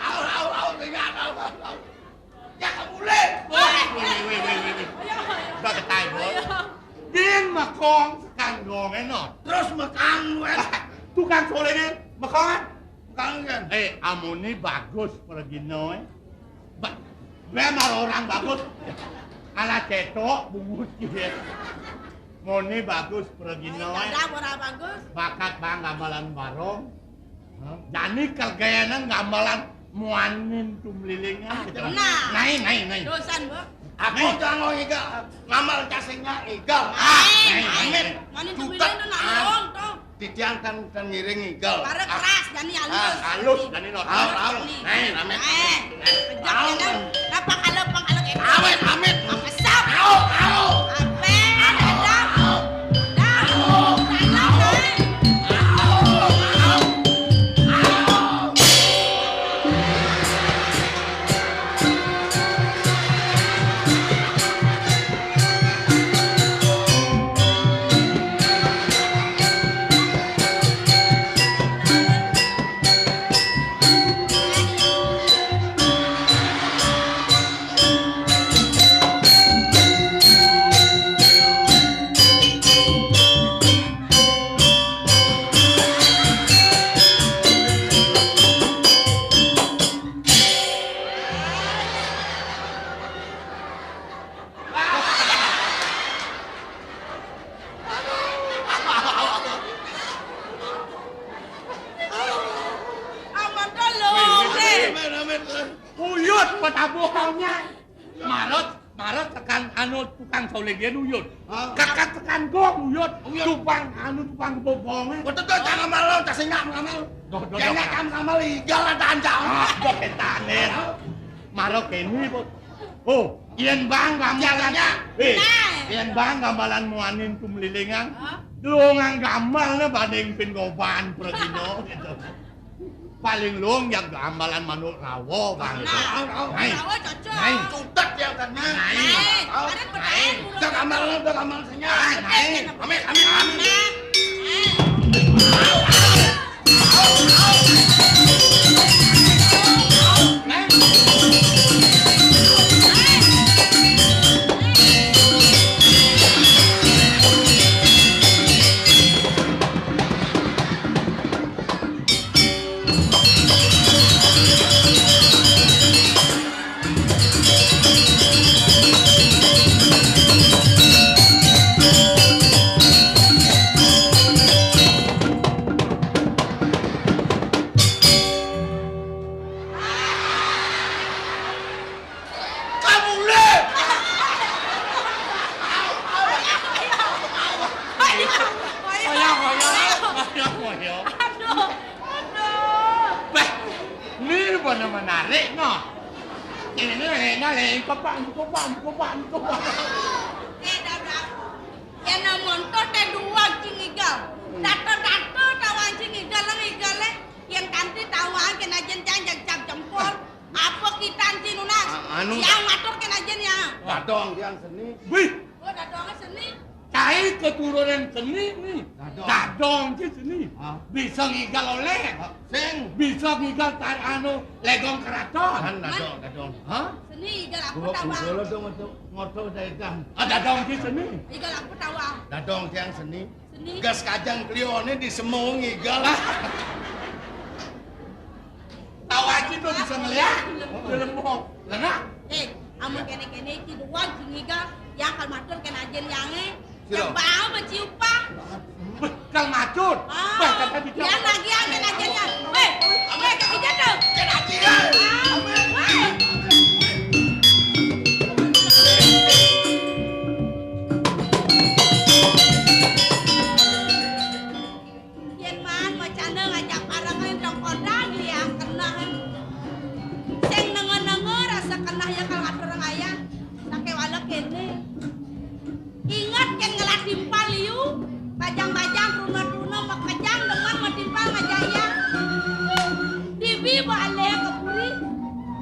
Au, au, au, ringan, au, au, au. Ya, mulai. Woi, woi, woi, woi, woi. Udah ketai, Bos. Ayo. Din makong sekan gong, eno. Terus makang, wes. Tukang sole, Din. Makongan. Makang, kan? Eh, amuni bagus pergino, eh. Ba-, gue mar orang bagus. Ala cetok, bungut, gitu. Muni bagus pergino, eh. Dadah, ora bagus. Bakat bang gamelan barong. Jani kergenan gamelan muanin tumlilingan. Ah, gitu. Benar. Nai, nai, nai. Dosan, Bu. Aku nai. Jangan igal. Ngamal casingnya igal. Ah, nai, nai, nai. Muanin tumlilingan tuh nak ngomong, tuh. Titiang kan, kan ngiring igal. Bara keras, jani halus. Ah, halus, jani normal. Halus, jani. Nai, rame. Eh, kejap, ya, kan? Nah, pangkala, pangkala kayak gitu. Awet, amit. Kesap. Au, au. Ape? Au, au. Dah. Au, au. Dalam, eh. Amat dulu, Wih, wih, eh. Wih, wih, wih. Uyut, petabuhannya. Marot, marot tekan anu tukang solegian uyut. Ah. Kakak tekan gong uyut. Uyut. Tukang anu tukang bobongnya. Betul tuh, jangan malu, tak singap ngamal. Doh, doh, jangan doh. Kamu ngamal, igal ada anjang. Ah, doh, ketanin. Marot ini, Bu. Oh, yen bang gambalan. Jangan, ya. Eh, nah. Yen bang gambalan muanin tumlilingan. Hah? Lu ngang gambalnya banding pin goban pergino gitu. Paling luang yang gambalan manuk rawa, Bang. Nah, au, au. Nai. Rawa cocok. Nai. Cutet ya kan, Nai. Nai. Au. Ada pertanyaan. Nai. Udah gambalan, udah gambalan senya. Nai. Nai. Amit, amit, amit. Nai. Au, au. Au, au. Au, au. Nai. Kamu le. Ayo, ayo, ayo, ayo. Aduh, aduh. Bah, ini bener menarik, no. Ini enak, le. Kopak, kopak, kopak, kopak. Eh, dah, dah. Yen montor te dua cing igal. Dato-dato tawang cing igal, lang igal, eh. Yen kanti tawang kena jenjang jag cap jempol. Apa kita anti nunas? Ah, Anu, yang matur kén ajén ya. Dadong yang seni. Wih. Oh, dadong seni. Cai keturunan seni nih. Dadong. Dadong ki seni. Hah? Bisa ngigal oleh. Hah? Sing. Bisa ngigal tar anu legong keraton. Kan dadong, dadong. Hah? Seni igal apa tawang? Gua dong untuk ngoto daedan. Ah, dadong ki seni. Igal apa tawang? Dadong tiang seni. Seni. Gas kajang klione di semung igal. Tahu aja tuh bisa ngeliat. Di lembong. Lah, nah. Eh, amun kéné-kéné iki dua sing igal, yang kal matur kén ajén yangé. Sira. Yang bau beciupan. Beh, kal matur. Ah, beh, kata dia. Yang lagi angin ajén ya. Weh, weh, kaki jatuh. Kén ajén. Ah, weh. Yén maan macané ngajak parengé dong kodang liang keneh. Sing nenga-nenga rasa keneh ya kal ngatur ngayah. Sakéwala kéné. Inget kén ngelah timpal liu, bajang-bajang, truna-truna, makejang, demen matimpal ngajak ya. Dibi ba aléh ka puri,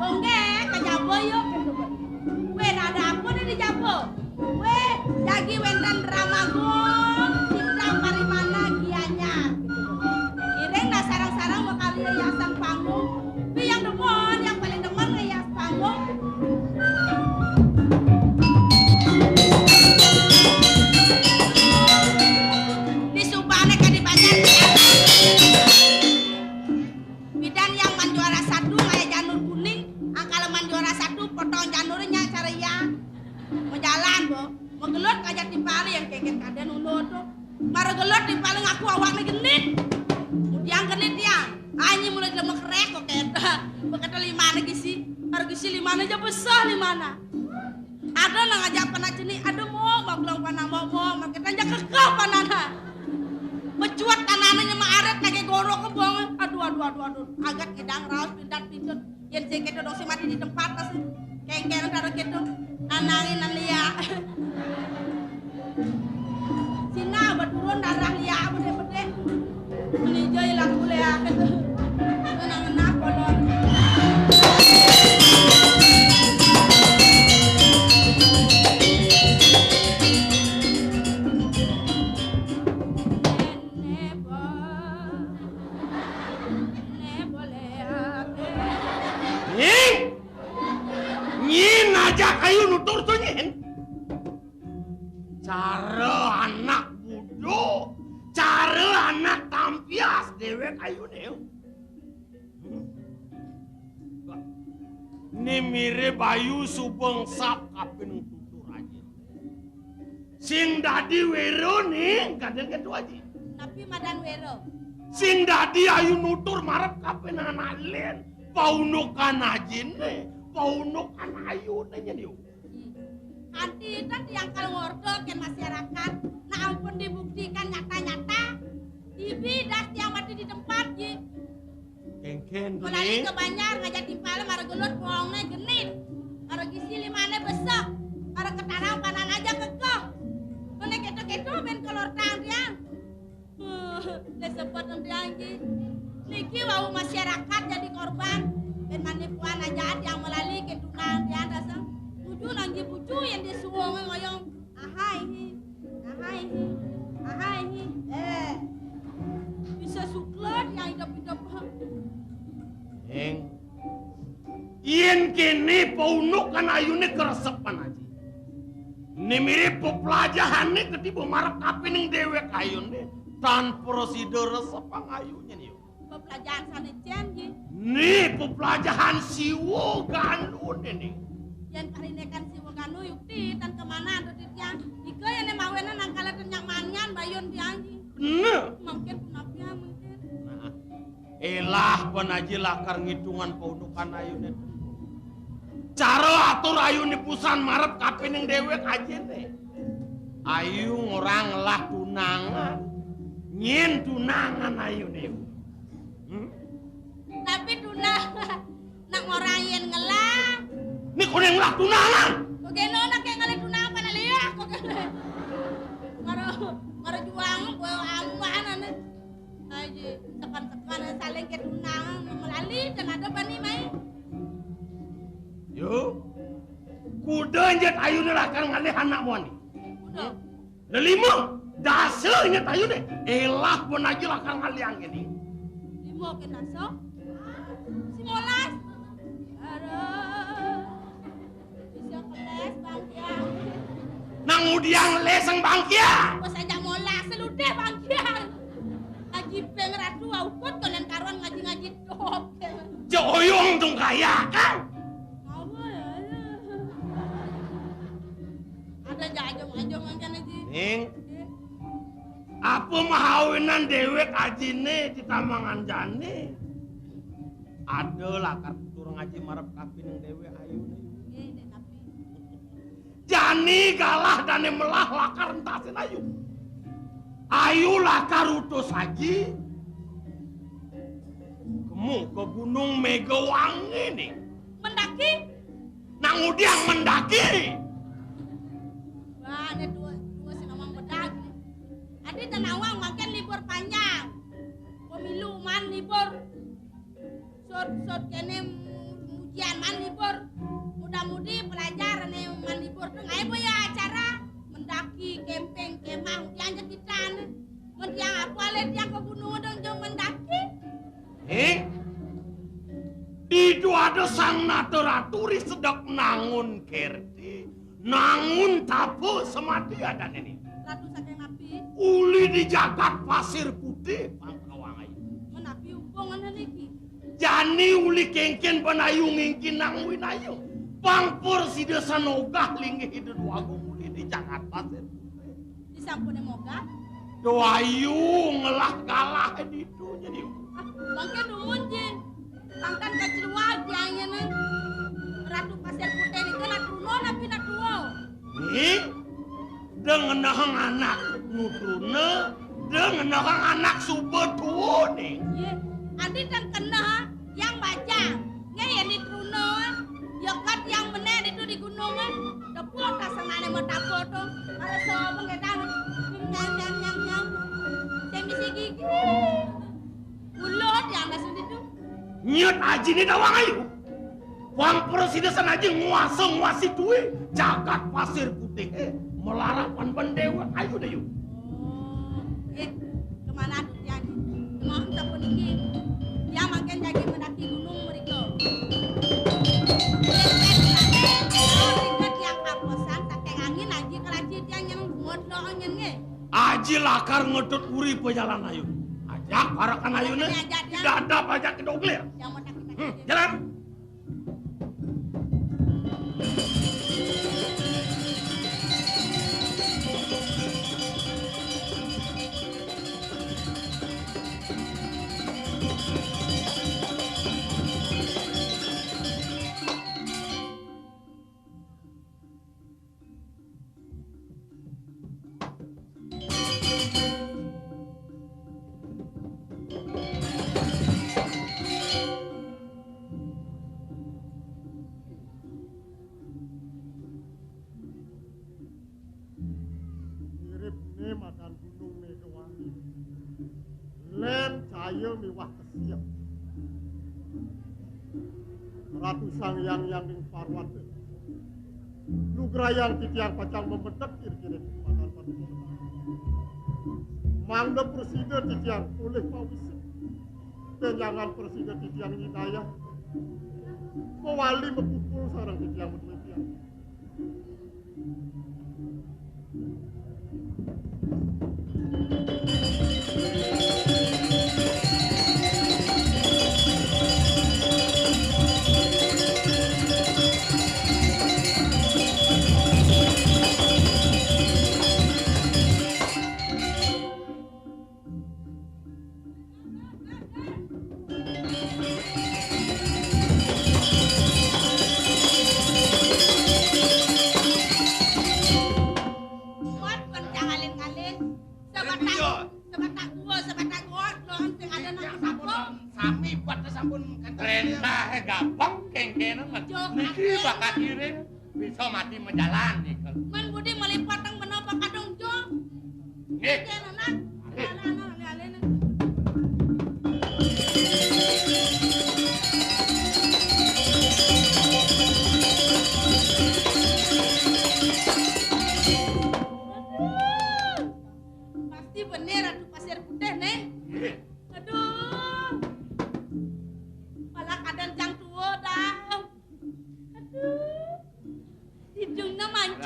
bonggé ka jaba ya, kéto. Wéh, ada apa né di jaba? Wéh, jagi wénten drama gong, Cipta Parimana Gianyar. Iring dah sareng-sareng makarya hiasan panggung. Tapi yang demen, yang paling demen ngehias panggung. Di subané kadi banjar. Bidan yang man juara satu, maya janur kuning, angkal man juara satu, potong janurnya cara ya. Mau jalan, bo. Mau gelut aja timpal yang kéngkén kadén uno tuh. Mara gelut timpal ngaku awakné genit. Kemudian genit ya. Anyi mulai lemek rek kok kéto. Beketel limana gisi. Mara gisi limana aja besar limana. Ada nang aja pernah jenih, ada mau magelang panah mau mau, makin aja kekeh panahna. Becuat tanahnya nyema aret lagi gorok ke bawah. Aduh, aduh, aduh, aduh. Agat ngedang raos pindat pindut. Yén sing kéto dong sing mati di tempat tas. Kéngkén karo kéto. Nanangin nan lia. Sina beturun darah lia bedé-bedé. Meni jai lagu lia kéto. Ngenah-ngenah kolon. Né, Bos. Né, boleh aké. Nying! Nying aja ayu nutur to nying. Cara anak budu, cara anak tampias déwék ayuné. Né mirib ayu suba engsap kapining tutur aji. Sing dadi wéra né, kadén kéto aji. Napi madan wéra? Sing dadi ayu nutur marep kapining alin, paundukan ajiné, paundukan ayuné nyén yu. Kanti ten tiang kal ngorta kén masyarakat, nah ampun dibuktikan nyata-nyata. Ibi das tiang mati di tempat ji. Kéngkén to, Ning. Mulai ke banjar ngajak timpal mara gelut bohongné genit. Mara gisi limané besek. Mara ketarang panan aja kekeh. Kéné kéto-kéto bén kolor tang tiang. Né sebet enti anggi. Niki wau masyarakat jadi korban. Bén manipuan aja tiang melali ke tunang tiang dasar. Tuju nanggi bucu yang disuwung ngoyong. Ahai hi. Ahai hi. Ahai hi. Eh. Bisa suklet yang hidup-hidup. Ning. Yén kéné paundukan ayuné keresepan aji. Né mirib peplajahané ketiba marep kapining déwék ayuné tan prasida resepang ayuné yu. Peplajahan sané cén ji? Né peplajahan Siwa Ganduné né. Yén parindikan Siwa Gandu yukti tan kemana antuk titiang. Ika yén mawinan nangkala tenyak manian bayun tiang ji. Bener. Mungkin punapi ya mungkin. Nah. Elah, pan aji lakar ngitungan paundukan ayuné. Cara atur ayuné pusan marep kapining déwék ajiné. Ayu ngorang ngelah tunangan. Nyén tunangan ayuné. Hmm? Tapi tunangan. Nak ngorang yén ngelah. Né koné ngelah tunangan. Kok kéné nak ké ngelah tunangan panak liak kok kéné. Mara, mara juang kowe amuan ané. Aji, tekan-tekan saling ke tunangan melali dan ada bani mai. Yo. Kuda nyet ayuné lakar ngalih anak muani. Kuda. Lelima, dasa nyet ayuné. Élah pun aja lakar ngalih angin. Lima kén dasa. Simolas. Aduh. Bisa keles, Bang Kiang. Nang udiang les, Bang Kiang. Wes aja molas, seludeh, Bang Kiang. Ngaji peng ratu, auput, konen karuan ngaji-ngaji dok. Cok oyong tung kaya, kan? Apa ya? Ada aja ajong-ajong mangkén, Ji. Ning. Apa mahawinan déwék ajiné di tamangan jani? Ada lakar tutur ngaji marep kapining déwék ayuné. Nggih, Dék Napi. Jani galah dané melah lakar entasin ayu. Ayu lakar utus aji. Kemu ke Gunung Megawangi nih. Mendaki? Nang udiang mendaki. Wah, ada dua, dua si nawang bedag nih. Adi nawang mangkén libur panjang. Pemilu man libur. Sud-sud kéné ujian man libur. Muda-mudi pelajar né man libur tuh ngaé boya acara mendaki, camping, kemah, udiang jek kita né. Mun tiang apa lé tiang ke gunung dong jong mendaki. Eh? Ditu ada sang nata ratu ri sedek nangun kerti, nangun tapa semati adané né. Ratu saking napi? Uli di jagat Pasir Putih, Bang Kawang Ayu. Menapi hubungan niki? Jani uli kéngkén panayu ngingkin nang winayung. Pang pur sida sanogah linggih Ida Dwagung uli di jagat Pasir Putih. Disampuné mogah? Dwayu ngelah galah ditu jadi. Ah, mangké dumun, Jin. Pangkan kacluag tiangé né. Ratu Pasir Putih niku nak truna napi nak tua? Nih, da ngenehang anak nu truna, da ngenehang anak suba tua nih. Iya, adi tan keneh yang bajang. Nggih, yén di truna, ya kat yang bener itu di gunung, eh. Tepuk tak senane mau tapuk tuh. Ada sapa ngedan. Nyam, nyam, nyam, nyam. Sing bisi gigi. Mulut yang masuk itu. Nyet aji ni dawang ayu. Pang prasida sanaja nguasa nguasi duwe jagat Pasir Putih, eh, melarapan pendewek ayu dayu. Oh, eh, kemana tuh tiang? Kemana sampun iki? Tiang mangkin jagi mendaki gunung mriko. Mriko tiang kaposan, saking angin aji kelaji tiang yang ngodok angin nggih. Aji lakar ngedut uri pejalan ayu. Ajak parakan ayune. Ajak, ajak, ya. Dadap ajak kedoglir. Yang mau sakit-sakit. Hmm, jalan. Mirip ne madan gunung Megawangi. Lem cahaya miwah kesiep. Ratu Sang Hyang Hyang ing Parwata. Nugrayang titiang pacang memedek kiri-kiri padan paduka. Mangda prasida titiang polih pawisik. Benjangan prasida titiang nyidayah. Mawali mapupul sareng titiang madué tiang. Kuat kon jangan ngalin-ngalin. Sebatang, sebatang gua, sebatang gua, doang sing ada nang sampun. Sami buat sampun kan. Perintah gampang kengkene men. Niki bakat iring bisa mati menjalan nih. Men budi melipat teng menapa kadung jo. Nggih. Kene nak. Alé-alé.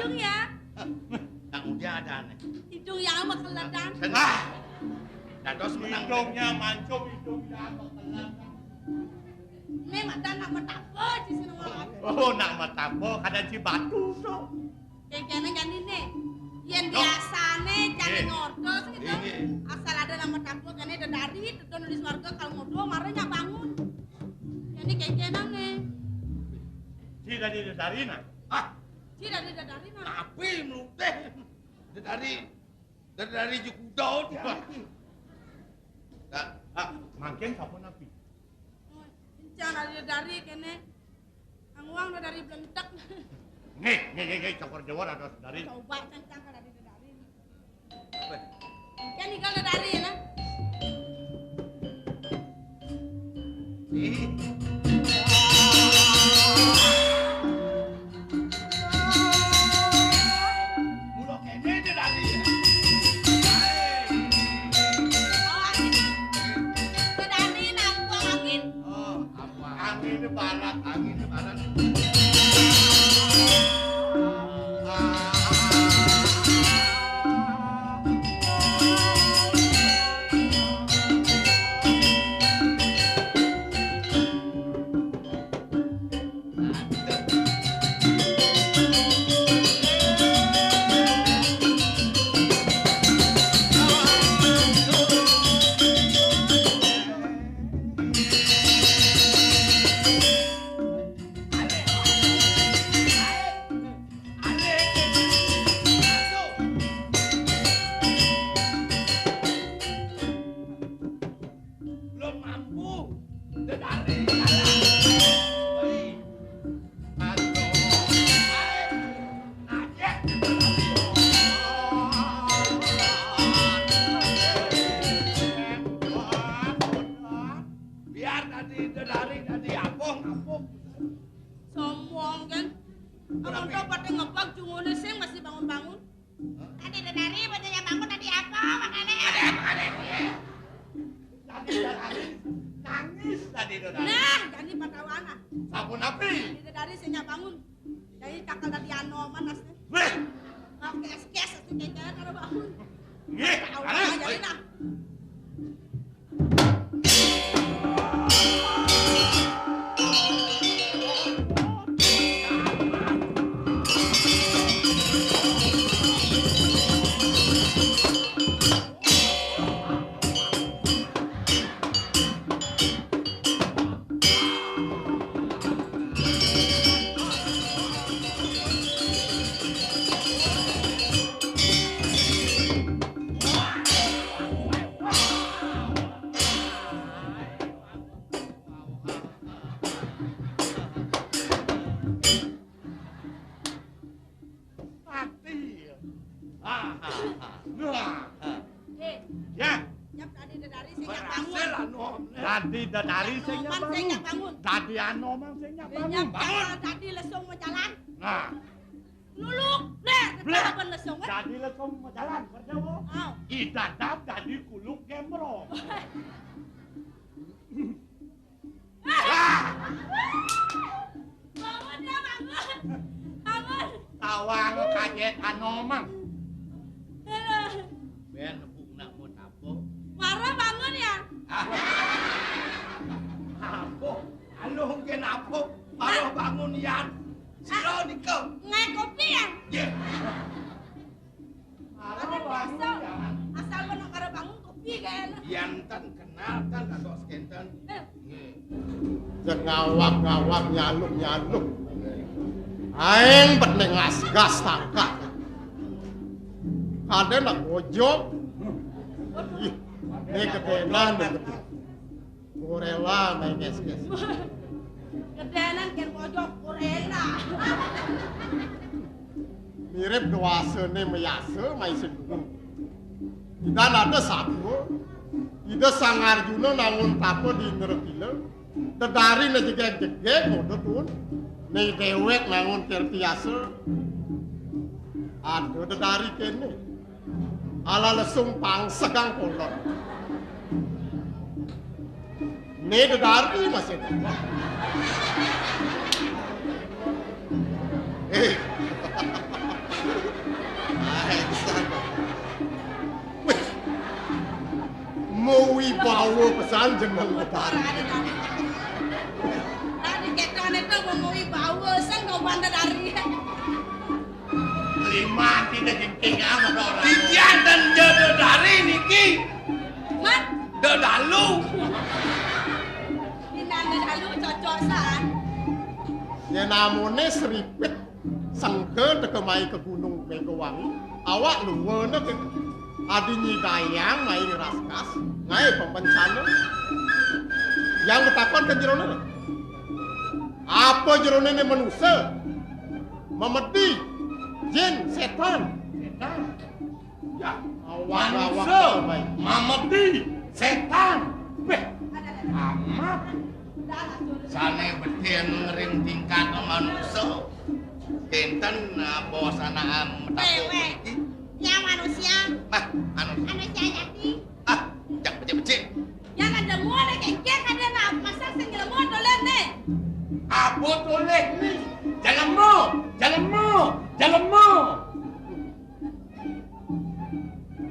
Hidung ya. Nak udah ada nih. Hidung yang mekeledan. Ah, dados menang. Hidungnya mancung, hidungnya mekeledan. Ini mata nak metapa di sini malam. Oh, nak metapa kada ci batu, so. Kayak kene kan ini. Yen biasane cari ngortos gitu. Asal ada nama tampil kene dedari, teton di swarga kalau ngobrol marahnya bangun. Ini kayak kene nih. Ci dadi dedari nah. Ah, ci dadi dedari nah. Tapi meluteh. Dedari, dedari jekuda dia. Nah, ah, mangkin sapunapi? Encan ada dari kene. Anguang ada dari blentek. Nih, nih, nih, nih, cokor jawar ada dari. Coba kencang kan ada dari. Apa? Kan tinggal ada dari ya, nah. Nih. Mula kene dedari. Ae. Oh, angin. Dedari nangkung angin. Oh, apa? Angin barat, angin barat. Belum mampu. Dedari kalah. Hei. Aduh. Hei. Najek. Biar tadi dedari tadi apa ngapuk. Sombong kan. Amun to pada ngebak jungune sing masih bangun-bangun. Tadi dedari bocahnya bangun tadi apa makane? Ada apa, ada apa? Tadi dedari nangis tadi dedari. Nah, jadi patawana. Sapunapi? Tadi dedari sing bangun. Jadi cakal tadi Anoman asli. Weh. Kes-kes asli kaya karo bangun. Nggih, Allah, jadi nah. Mati. Ah, ah, ah. Wah. Eh, ya. Nyap tadi dedari sing nyap bangun. Berhasil anu. Tadi dedari sing nyap bangun. Tadi Anoman sing nyap bangun. Bangun. Tadi lesung mau jalan. Nah. Nuluk, bleh, bleh. Apa lesung, eh? Tadi lesung mau jalan, kerja, Bu. Oh. Idadap tadi kuluk gembrong. Bangun ya, bangun. Bangun. Tawang kaget Anoman. Aduh. Ben, nak mau tapo. Mara bangun ya. Apa? Alo mungkin apa? Mara bangun ya. Sira nika. Ngai kopi ya? Nggih. Asal kena karo bangun kopi kayaknya. Yen ten kenal ten dados kenten. Eh. Nggih. Jek ngawak-ngawak, nyaluk-nyaluk. Aing bet ning asgas tangkak. Kadén nak ojok. Ih, ini ketenan. Gorela main eskes. Kedenan kén pojok gorela. Mirip dewasane mayasa mai sing gunung. Ida ada satu. Ida Sang Arjuna nangun tapa di Indrakila. Dedarine jegeg-jegeg ngoda tuun. Né déwék nangun kertiasa. Ada dedari kéné. Ala lesung pangsegang kolot. Né dedari masih. Eh. Bawa pesan jeneng. Motor ada tadi. Tadi ketone to mau wibawa, sing kau bandar dari. Lima tidak jengking apa orang? Titian dan jodoh dari niki. Mat. Dodalu. Ini nanda dalu cocok san. Ya namune seripit sengke teka mai ke Gunung Megawangi. Awak luwene ke adi nyidayang mai ngeraskas, ngae pembencana. Yang ketakon ke jerone. Apa jerone ne manusa? Memedi, jin, setan. Setan. Ya, awak, manusa, awak, mamedi, setan. Beh, amat. Sane bedin ngering tingkat manusa. Kenten, ah, bos anak, ah, metaku. Weh, weh. Iki. Ya manusia. Nah, manusia. Manusia jati. Ah, jak becik-becik. Ya kan demo ne kengkeng ada nak pasal sing jelema dolen ne. Apa toleh ni? Jelema, jelema, jelema.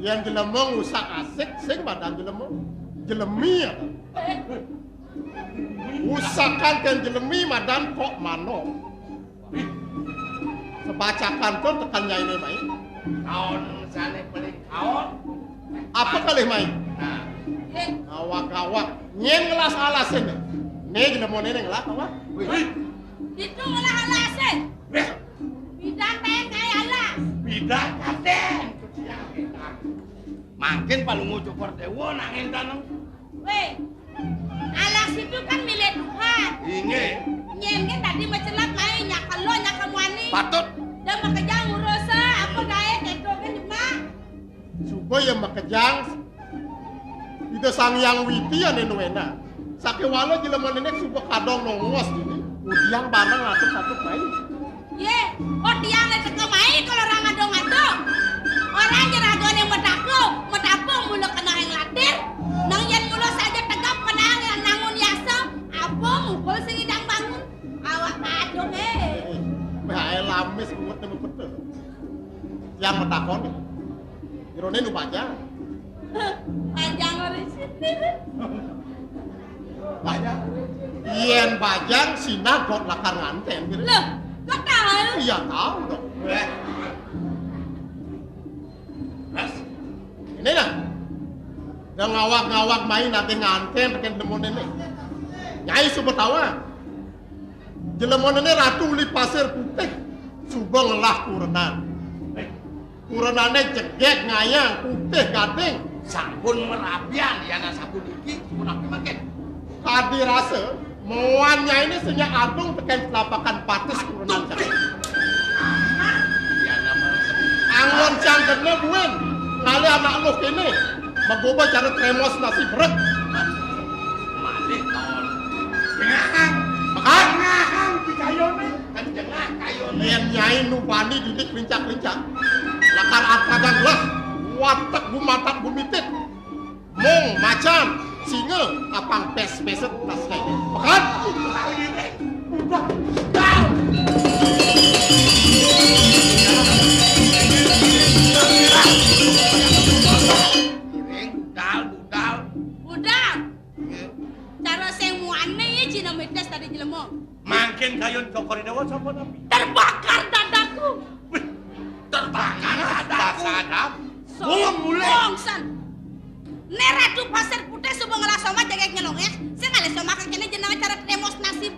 Yen jelema ngusak asik, sing madan jelema. Jelemi ya. Usakan ken jelemi madan kok mano. Sebacakan tu tekan nyaine mai. Kaon sane paling kaon. Apa kalih mai? Nah. Awak-awak. Nyen ngelas alasin. Ne jelema ne ngelas awak. Wih. Itu ngelas alasin. Weh. Bidan tayang kaya alas. Bidan kaden. Mangkin palungu Cokor Dewa nak ngentan. Weh, alas itu kan milik Tuhan. Inggih. Nyen kan tadi macelap mai, nyak kelo, nyak kemuani. Patut. Dah makejang urus, apa gae, kedo kan, Mak? Suba ya makejang. Ida Sang Hyang Widi ane nuwena. Sakewala jelema nenek suba kadong nongos dini. Udiang barang atuk-atuk mai. Ye, oh tiang le teka mai kalau orang adong-adong. Orang jeragane medako, medapung mula kena yang latir. Nang yen mula saja tegap kena yang nangun yasa, apa mukul sing idang bangun. Awak adong, eh. Bae lamis kuat nemu betul. Tiang medakon. Jerone nu bajang. Bajang ora sini. Bajang. Yen bajang sinah dot lakar nganten, gitu. Loh, kok tahu? Iya, tahu dong. Eh. Mas. Ini nah. Yang ngawak-ngawak main nanti nganten, pakai demonen nih. Nyai Subetawa. Jelemone Ratu Uli Pasir Putih suba ngelah kurenan. Kurenane jegeg ngayang putih gading. Sampun merabian yana sapuniki, sampun api makin. Kadi rasa, moan nyaine sing agung teken telapakan patis kurenan jegeg. Angon cangkene buin, ngalih anak luh kene, magoba cara tremos nasi berek. Malih kaon. Jengahang. Hah? Jengahang di kayone. Kan jengah kayone. Yen nyai nu bani didik lincak-lincak. Lakar atagang lah. Watek gumatak gumitit. Mung macan singa apang pes-peset nas kayone. Pekan. Udah. Udah. Giring, budal, budal. Budal. Cara sing muane ya Cina Midas tadi jelema. Mangkin kayun Cokor Dewa sapa napi? Terbakar dadaku. Wih, terbakar dadaku. Sadap. Sombong mulai. Sombong san. Nek Ratu Pasir Putih suba ngelah somat jegeg nyelongeh, sing ngalih somat kene jeneng cara tremos nasib.